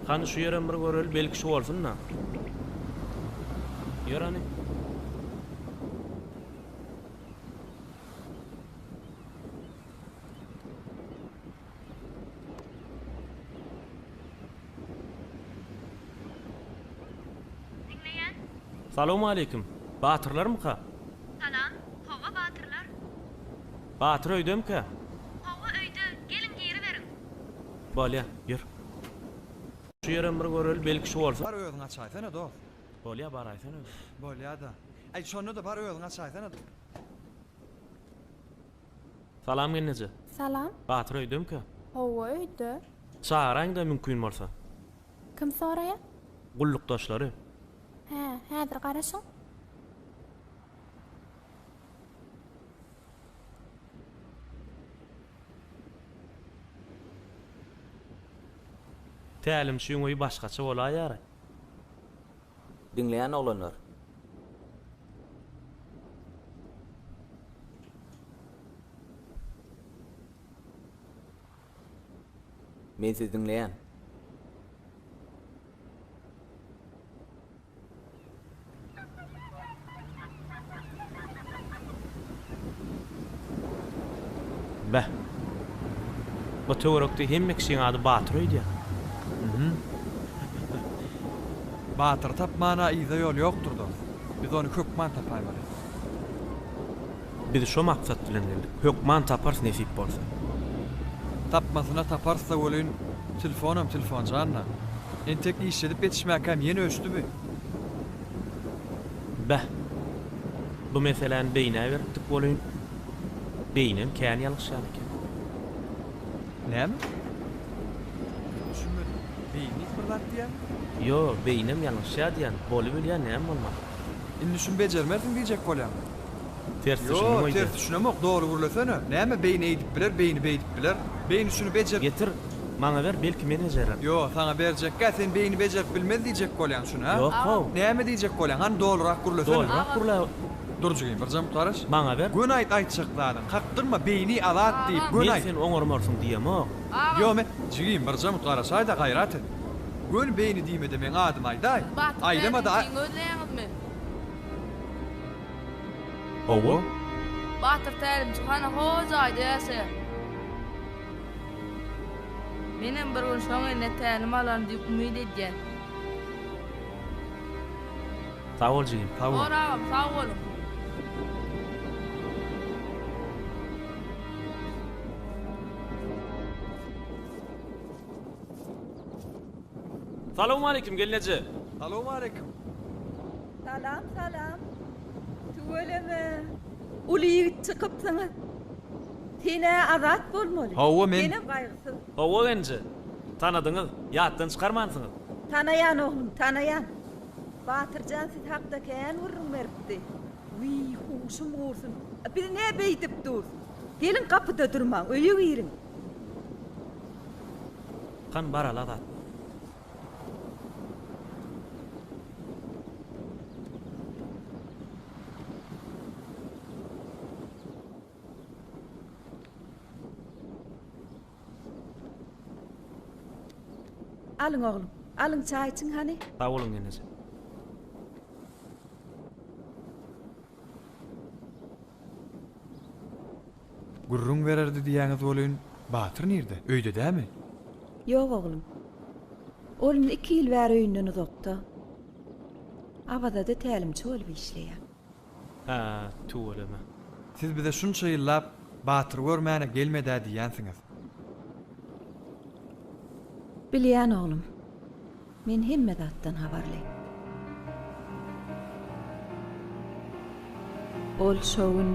Hany şu ýerem bir göreli, belki şu bolsun-da. Ýör hany. Diňleýän. Salowmaleýkim. Batyrlarmyka? Salam. Hawa Batyrlar. Batyr öýdemkä? Hawa öýde, geliň giriberiň. Bolýa, ýör. Şu ýerem bir göreli, belki şu bolsa. Bar özüň açaýsana dos. Bolýa baraýsana özüň. Bolýada. Aý şonda-da bar özüň açaýsana. Salam gelneje. Salam. Batyr öýdemkä? Hawa öýde. Çagyraýyňda mümkin bolsa. Kim soraýa? Gullukdaşlary. Hä, häzir garaşyň. Tälimçiň öýi başgaça bolaýar. Diňleýän oglanlar. Men sizi diňleýän. Beh. Bu töwerekde hemme kişiň ady Batyr öýdýän. Mhm. Batyry tapmana yza ýol ýokdur dos. Biz ony hökman tapaýmaly. Biz şo maksat bilen geldik. Hökman taparys nesip bolsa. Tapmasyna taparys-da welin, telefonam telefon janna. Entek işledip ýetişmäkäm ýene öçdi bi. Beh. Bu meseläni beýnä beripdik welin, beýnem kän ýalňyşýan eken. Näme? Düşünmedim. Beýni diýip bir zat diýýäňmi? Ýo, beýnem ýalňyşýar diýýän. Bolubilýär, näme bolmaz. Indi şuny bejermersiň diýjek bolýaňmy? Ters Ýo, düşündim öýdýän. ters düşünemok, doly gürlesene. Näme beýni eýdip biler, beýni beýdip biler. Beýni şuny bejer. Getir, maňa ber, belki men bejererin. Ýo, saňa berjekgä, sen beýni bejerip bilmez diýjek bolýaň şuny, hä? Ýok-how. Näme diýjek bolýaň, hany dolurak gürlesene. Dolurak gürlä. Dur jigim, birjemik garaş. Maňa ber. Göni aýt aýtjak zadyň. Kakdyrma, beýni azat diýip, göni Men aýt. sen oňarmarsyň diýemok. Ýo, men, jigim, birjemik garaşaý-da, gaýrat et. Göni beýni diýme-de meň adymy aýdaý. Batyr Aýdama-da. tälimçiňi gözleýäňizmi? Hawa. Batyr tälimçi hany ho jaýda ýaşaýar. Menem bir gün şoň eline tälim alaryn diýip umyt edýän. Sag bol jigim. Sag bol. Bor agam sag boluň. Salowmaleýkim gelneje. Salowmaleýkim. Salam salam. Tüweleme. Uly ýigit çykypsyňyz. Sen-ä Azat bolmaly. Hawa men. Senem Gaýgysyz. Hawa gelneje. Tanadyňyz, ýatdan çykarmansyňyz. Tanaýan oglum, tanaýan. Batyrjan siz hakda kän gürrüň beripdi. Wiý, huşum gursun. Biz nä beýdip durus? Geliň gapyda durmaň, öýe giriň. Hany baraly Azat. Alyň oglum, alyň çaý içiň hany. Sag boluň gelneje. Gürrüň bererdi diýýäňiz welin, Batyr nirde? Öýde dämi? Ýok oglum. Ol indi iki ýyl bäri öýünden uzakda. Awazada tälimçi bolup işleýär. Hä, tüweleme. Siz bize şunça ýyllap Batyr görmäne gelmed-ä diýýänsiňiz. Bilýän oglum. Men hemme zatdan habarly. Ol şo gün.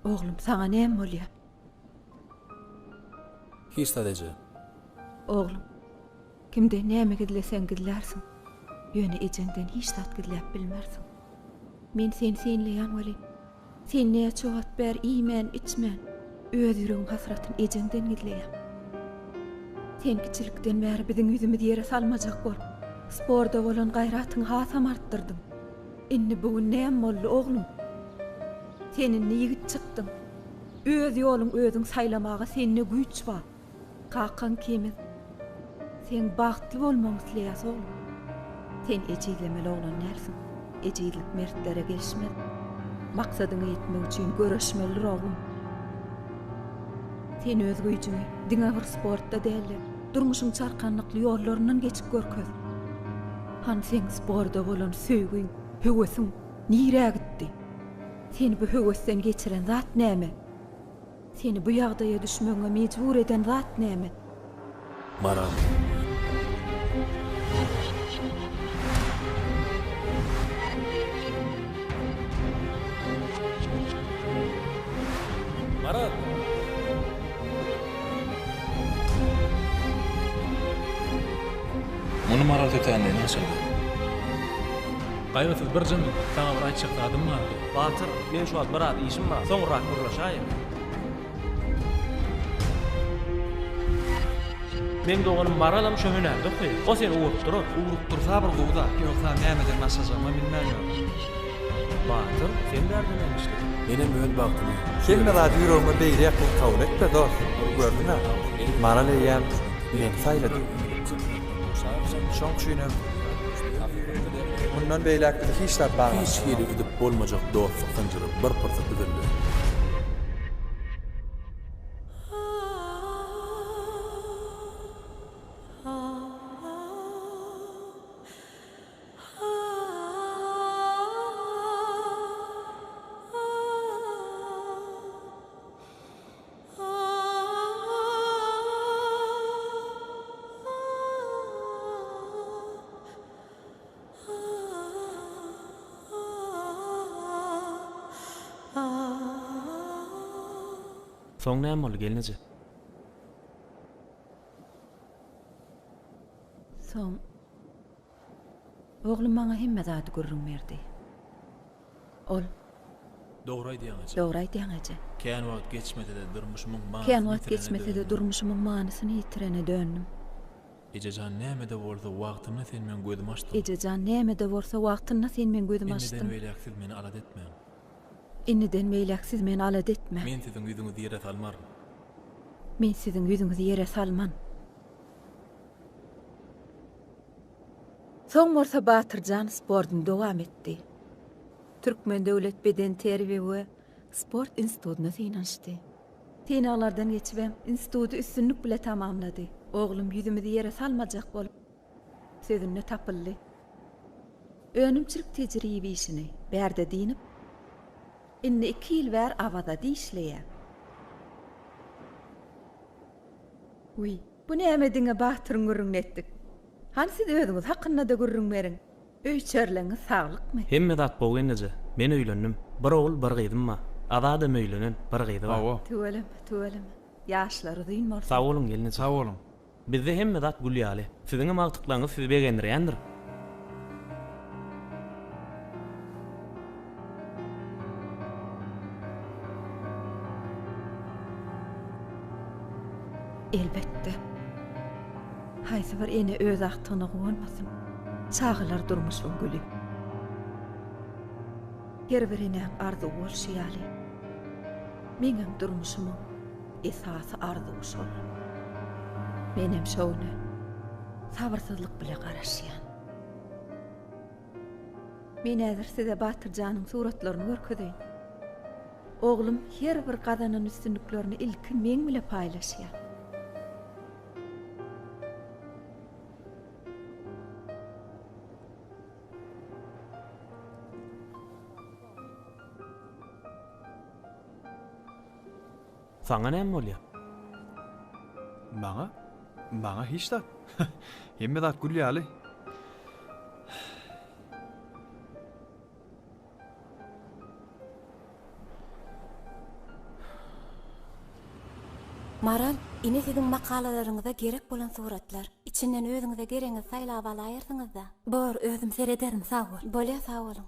Oglum, saňa näme bolýar? Hiç zat eje. Oglum, kimden näme gizleseň gizlärsiň, ýöne ejeňden hiç zat gizläp bilmersiň. Men seni synlaýan welin, sen näçe wagt bäri iýmän-içmän, öz ýüregiň hasratyny ejeňden gizleýäň. Sen kiçilikden bäri biziň ýüzümizi ýere salmajak bolup, sporda bolan gaýratyňy hasam artdyrdyň. Indi bu gün näme boldy, oglum? Sen indi ýigit çykdyň. Öz ýoluň özüň saýlamaga sende güýç bar. Kakaň kemiz. Seň bagtly bolmagyňy isleýäs oglum. Sen ejizlemeli oglan dälsiň. Ejizlik mertlere gelişmez. Maksadyňa ýetmek üçin göreşmelidir oglum. Sen öz güýjüňi diňe bir sportda däl-de, durmuşyň çarkandakly ýollaryndan geçip görkez. Hany seň sporda bolan söýgiň, höwesiň nirä gitdi? Seni bu höwesden geçiren zat näme? Seni bu ýagdaýa düşmegiňe mejbur eden zat näme? Maral. Maral! Muny Maral tötänleýin açyrdy. Gaýgysyz birje minut, saňa bir aýtjak zadym bardy. Batyr, meň şu wagt biraz işim bar, soňrak gürleşäýeli. Meň doganym Maralam şo hünärde okaýar. O seni ugrukdyrar. Ugrukdyrsa bir gowy zat, ýogsa nämeden başlajagymam bilmän ýörün. Batyr, sen bärde näme işleýäň? Menem öz bagtymy şu Hemme zady ýüregiňe beýle ýakyn kabul etme dost, gördüň-ä, Maral eýýäm meni saýlady. Şoň üçinem mundan beýläk bizi hiç zat Hiç baglanyşdyrmaz. hili üzüp bolmajak dostluk zynjyry bir pursat üzüldi. Soň näme boldy gelneje? Soň oglum maňa hemme zady gürrüň berdi. Ol. Dogry aýdýaň eje. Dogry aýdýaň eje. Kän wagt geçmese-de durmuşymyň manysyny Kän wagt ýitirene geçmese-de döndüm. durmuşymyň manysyny ýitirene döndüm. Ejejan näme-de bolsa wagtynda sen meň gözümi açdyň. Ejejan näme-de bolsa wagtynda sen meň gözümi Indiden açdyň. beýläk siz meni alada etmäň. Indiden beýläk siz meni alada etmäň. Men siziň ýüzüňizi ýere salmaryn. Men siziň ýüzüňizi ýere salman. Soň bolsa Batyrjan sportuny dowam etdi. Türkmen döwlet bedenterbiýe we sport institutyna synanyşdy. Synaglardan geçibem, instituty üstünlik bile tamamlady. Oglum ýüzümizi ýere salmajak bolup, sözünde tapyldy. Önümçilik tejribe işini bärde dynyp, indi iki ýyl bäri Awazada işleýär. Wiý, bu näme diňe Batyryň gürrüňini etdik. Hany siz özüňiz hakynda-da gürrüň beriň. Öý-içerileňiz saglykmy? Hemme zat gowy gelneje. Men öýlendim. Bir ogul, bir gyzym bar. Azadam öýlenen, bir gyzy bar. Hawa. Tüweleme, tüweleme. Ýaşlar uzyn bolsun. Sag boluň gelneje. Sag boluň. Bizde hemme zat gül ýaly. Siziňem agtyklaryňyz sizi begendirýändir. Elbetde. Haýsy bir ene öz agtygyna guwanmasyn. Çagalar durmuşyň güli. Her bir enäň arzuwy bolşy ýaly, meňem durmuşymyň esasy arzuwy şol. Menem şo güne sabyrsyzlyk bile garaşýan. Men häzir size Batyrjanyň suratlaryny görkezeýin. Oglum her bir gazanan üstünliklerini ilki meň bile paýlaşýar. Saňa näme bolýar? Maňa? Maňa hiç zat. Hemme zat gül ýaly. Maral, ine siziň makalalaryňyza gerek bolan suratlar. Içinden özüňize geregiňizi saýlap alaýarsyňyz-da. Bor, özüm serederin, sag bol. Bolýa, sag boluň.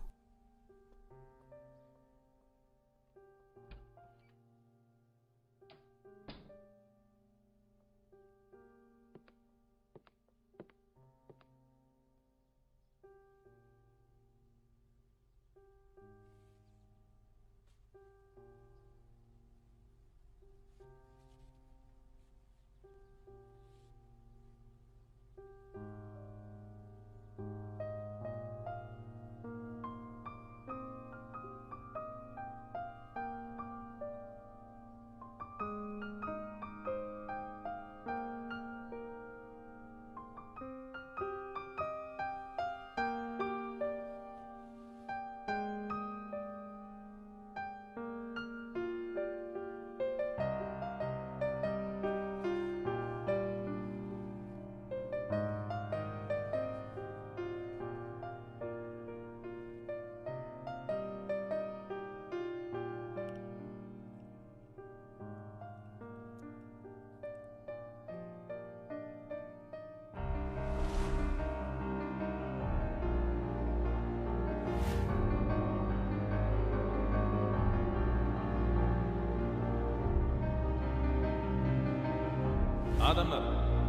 Adamlar,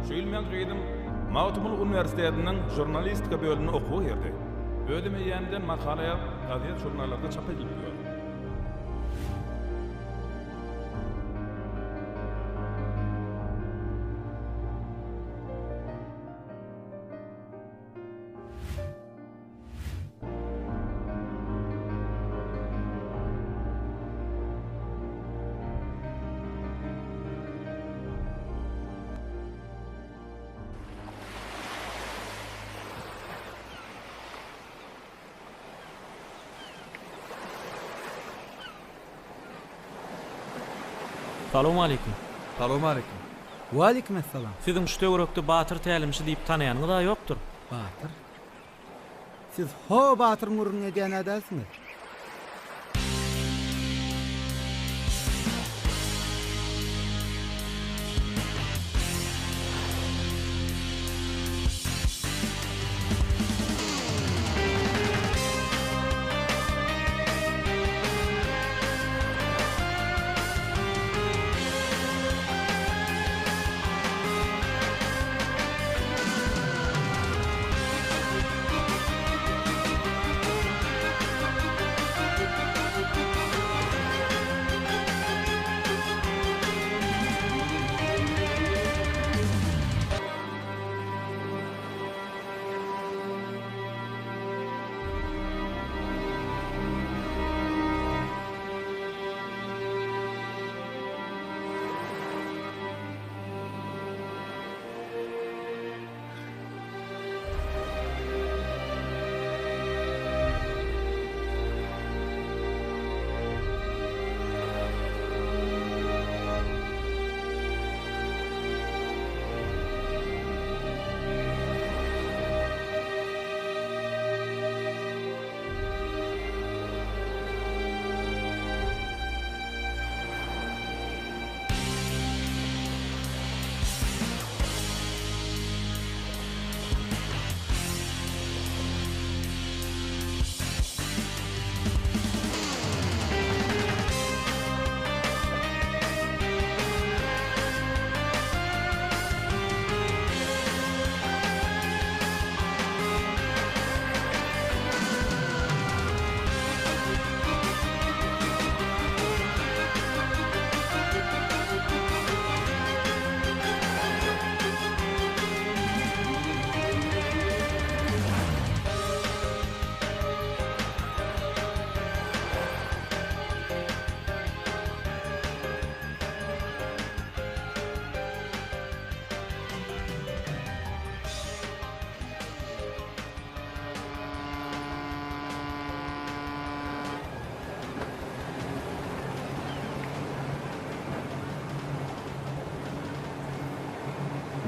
şu ýyl meň gyzym Magtymguly uniwersitetiniň žurnalistika bölümine okuwa girdi. Özem eýýämden makala ýazyp, gazet-žurnallarda çap edilip ýör. Salowmaleýkim. Salowmaleýkim. Waleýkim essalam. Siziň şu töwerekde Batyr tälimçi diýip tanaýanyňyz-a ýokdur? Batyr? Siz ho Batyryň gürrüňini edýän-ä dälsiňiz?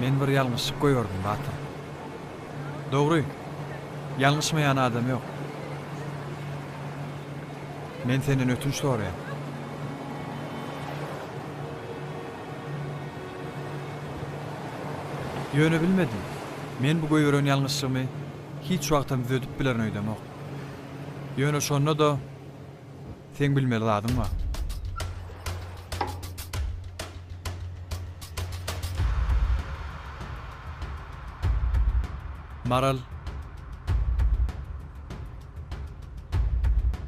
Men bir ýalňyşlyk goýberdim, batyr. Dogry, ýalňyşmaýan adam ýok. Men senden ötünç soraýan. Ýöne bilmedim, men bu goýberen ýalňyşlygymy hiç wagtam düzedip bilerin öýdemok. Ýöne şonda-da seň bilmeli zadyň bar. Maral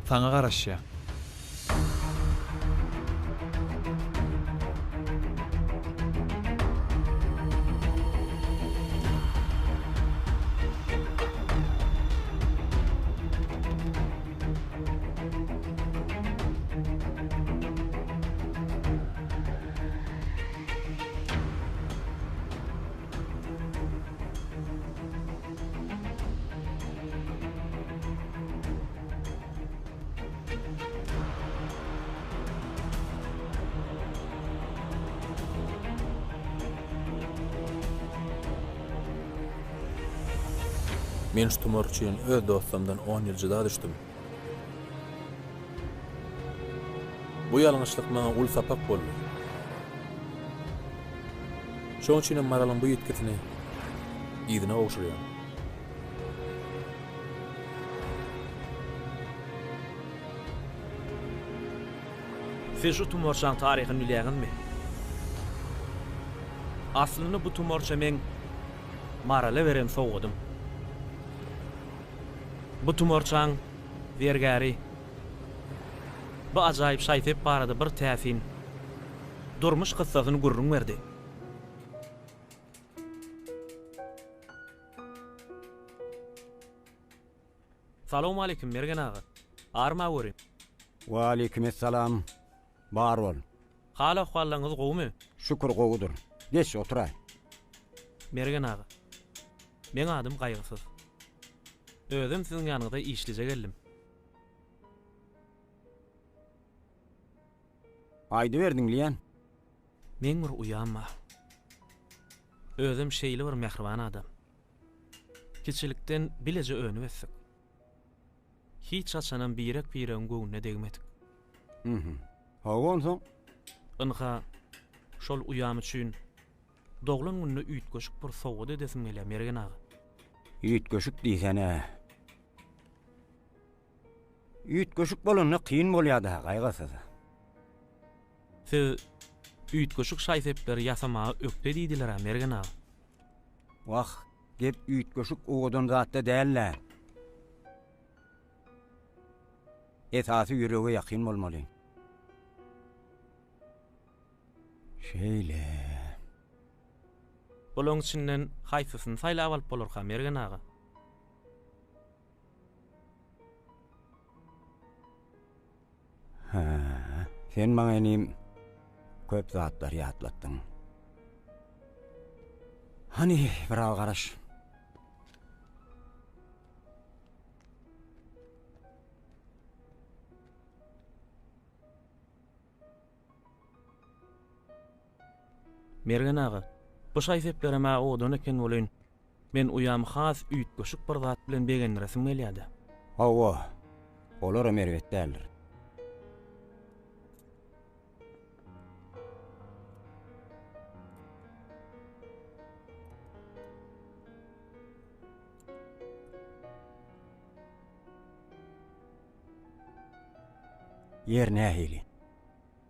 saňa garaşýar. Men şu tumar üçin öz dostumdan on ýyl jyda düşdüm. Bu ýalňyşlyk maňa uly sapak boldy. Şoň üçinem Maralyň bu ýitgisini yzyna gowşurýan. Siz şu tumarçaň taryhyny bilýäňizmi? Aslynda bu tumarça meň Marala beren sowgadym. Bu tumarçaň zergäri bu ajaýyp şaý-sep barada bir täsin durmuş kyssasyny gürrüň berdi. Salowmaleýkim Mergen aga. Arma görin. Waleýkimessalam. Bar bol. Hal-ahwallaňyz gowumy? Şükür gowudyr. Geç, oturaý. Mergen aga. Meň adym Gaýgysyz. Özem siziň ýanyňyza işlije geldim. Aýdyber diňleýän. Meň bir uýam bar. Özem şeýle bir mähriban adam. Kiçilikden bileje önüp-ösdük. Hiç haçanam birek-biregiň göwnüne degmedik. Mhm. Hawa onsoň? Ynha, şol uýam üçin doglan gününe üýtgeşik bir sowgat edesim gelýär, Mergen aga. Üýtgeşik diýsene. Üýtgeşik bolanda kyn bolýar-da, Gaýgysyz. Siz üýtgeşik şaý-sepleri ýasamaga ökde diýdiler-ä, Mergen aga. Wah, gep üýtgeşik owadan zatda däl-dä. Esasy ýürege ýakyn bolmaly. Şeýle. Bulaň içinden haýsysyny saýlap alyp bolarka, Mergen aga? Hä, sen maňa inim köp zatlary ýatlatdyň. Hany, biraz garaş. Mergen aga, bu şaý-seplerem-ä owadan eken welin, men uýamy has üýtgeşik bir zat bilen begendiresim gelýär-dä. Hawa, olaram erbet däldir. Ýer nähili?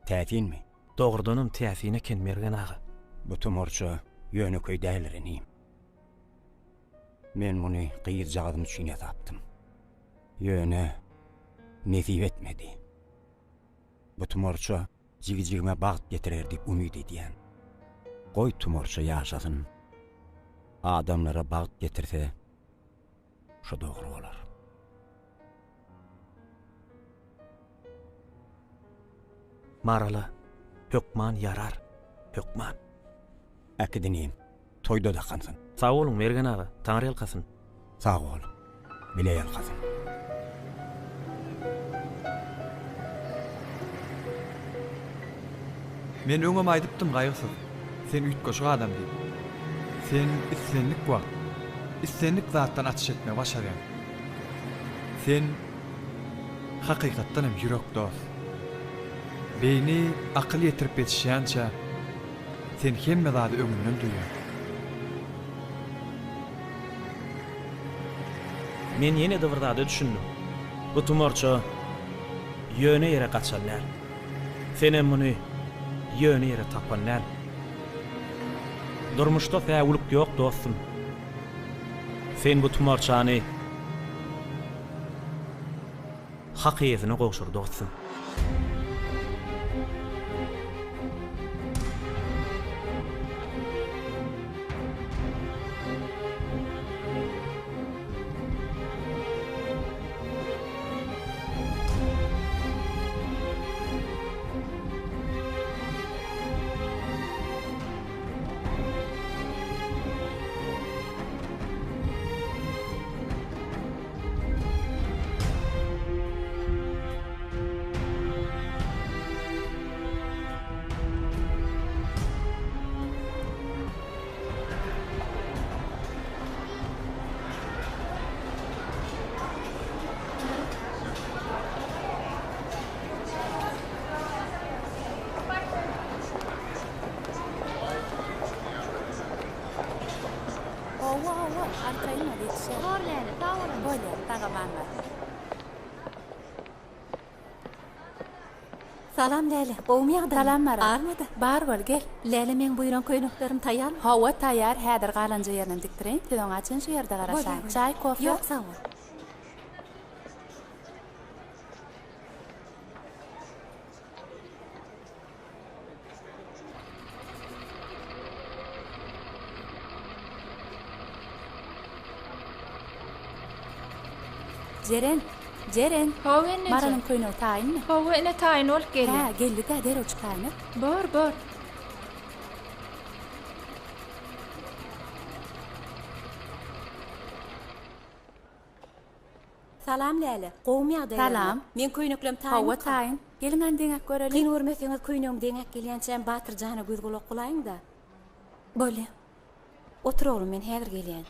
Täsinmi? Dogrudanam täsin eken Mergen aga. Bu tumarça ýönekeý däldir inim. Men muny gyzjagazym üçin ýasapdym. Ýöne nesip etmedi. Bu tumarça jigijigime bagt getirer diýip umyt edýän. Goý tumarça ýaşasyn. Adamlara bagt getirse şo dogry bolar. Marala hökman ýarar, hökman. Äkit inim, toýda dakansyn. Sag boluň Mergen aga, Taňryýalkasyn. Sag bol, bile ýalkasyn. Men öňem aýdypdym Gaýgysyz, sen üýtgeşik adam diýip. Sen islendik wagt, islendik zatdan açyş etmegi başarýaň. Sen hakykatdan hem ýürek dost. Beýni akyl ýetirip ýetişýänçä, sen hemme zady öňünden duýýaň. Men ýene-de bir zada düşündim. Bu tumarça ýöne ýere gaçan däl. Senem muny ýöne ýere tapan däl. Durmuşda säwlik ýok dostum. Sen bu tumarçany hak eýesine gowşur dostum. Hawa, hawa, arkaýyn bol, ýetişer. Bor Läle, sag bol onda. Bolýar, sag-aman bar. Salam Läle, gowumy ýagdaýyň? Salam Maral. Barmy-da? Bar bol, gel. Läle meň buýran köýneklerim taýýarmy? Hawa, taýýar, häzir galanja ýerinem dikdireýin, siz oňa çen şu ýerde garaşaýyň. Bolýar, bolýar. Çaý, kofe? Ýok, sag bol. Jeren! Jeren! Hawa, eneje. Maralyň köýnegi taýynmy? Hawa, ene, taýyn bolup gelýär. Hä, geldi-dä, derrew çykaýyn-a. Bor, bor. Salam Läle, gowumy ýagdaýlaryňyz? Salam. Meň köýneklem taýynmyka? Hawa taýyn. Geliň hany deňäp göreliň. Kyn görmeseňiz köýnegim deňäp gelýänçäm Batyr jana göz gulak bolaýyňda. Bolýa. Otur oglum men häzir gelýän.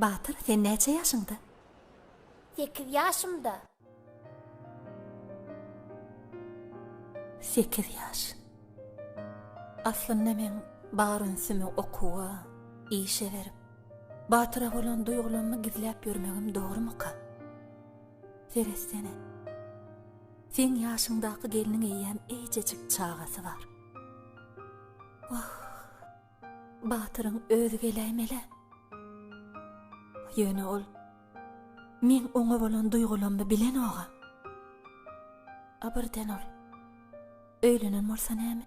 Batyr sen näçe ýaşyňda? Sekiz ýaşymda. Sekiz ýaş. Aslynda meň bar ünsümi okuwa, işe berip, Batyra bolan duýgulammy gizläp ýörmegim dogrumyka? Seretsene. Seň ýaşyňdaky gelniň eýýäm eýjejik çagasy bar. Wah! Batyryň özi geläýmel-ä. Ýöne ol meň oňa bolan duýgulammy bilenog-a. A birden ol öýlenen bolsa näme?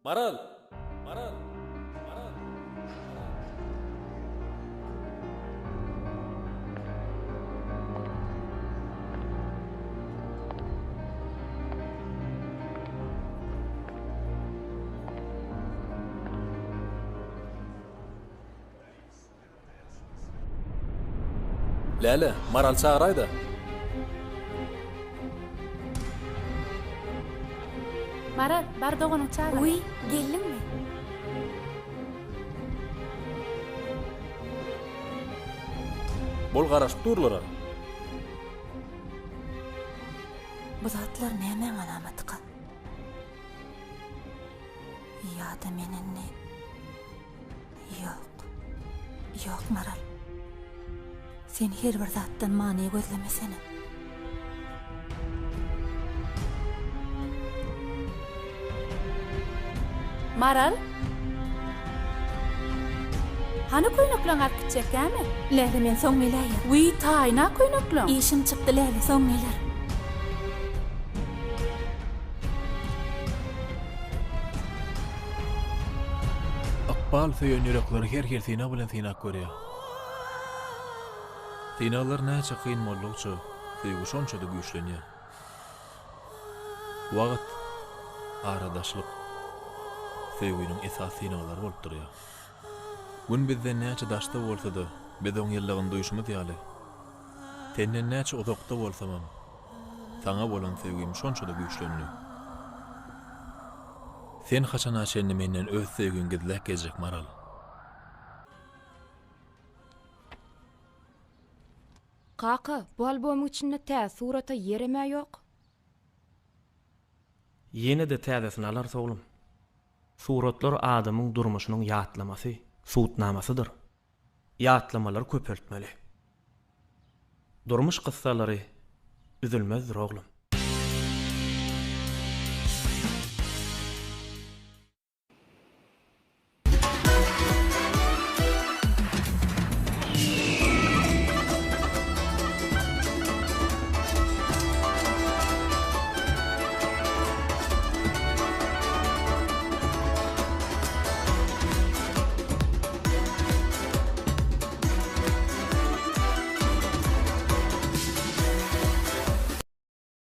Maral! Maral! Maral! Läle, Maral çagyraýda. Maral, bar doganyňy çagyr. Wiý, geldiňmi? Bol garaşyp durlar-a. Bu zatlar nämäň alamatyka? Ýa-da men indi Ýok. Ýok, Maral. Sen her bir zatdan many gözlemesene. Maral? Hany köýnekleň alyp gitjekkämi? Läle men soň geläýerin. Wiý, taýyn-a köýnekleň. Işim çykdy Läle, soň gelerin. Ykbal. Ykbal söýen ýürekleri her hil synag bilen synap görýär. Synaglar näçe kyn boldugyça, söýgi şonça-da güýçlenýär. Wagt, aradaşlyk söýginiň esasy synaglary bolup durýar. Gün bizden näçe daşda bolsa-da, biz oň ýyllygyny duýşumyz ýaly, senden näçe uzakda bolsamam, saňa bolan söýgim şonça-da güýçlendi. Sen haçana çenli menden öz söýgiňi gizläp gezjek Maral? Kaka, bu albomyň içinde täze surata ýerem-ä ýok. Ýene-de täzesini alarys oglum. Suratlar adamyň durmuşynyň ýatlamasy, subutnamasydyr. Ýatlamalary köpeltmeli. Durmuş kyssalary üzülmezdir oglum.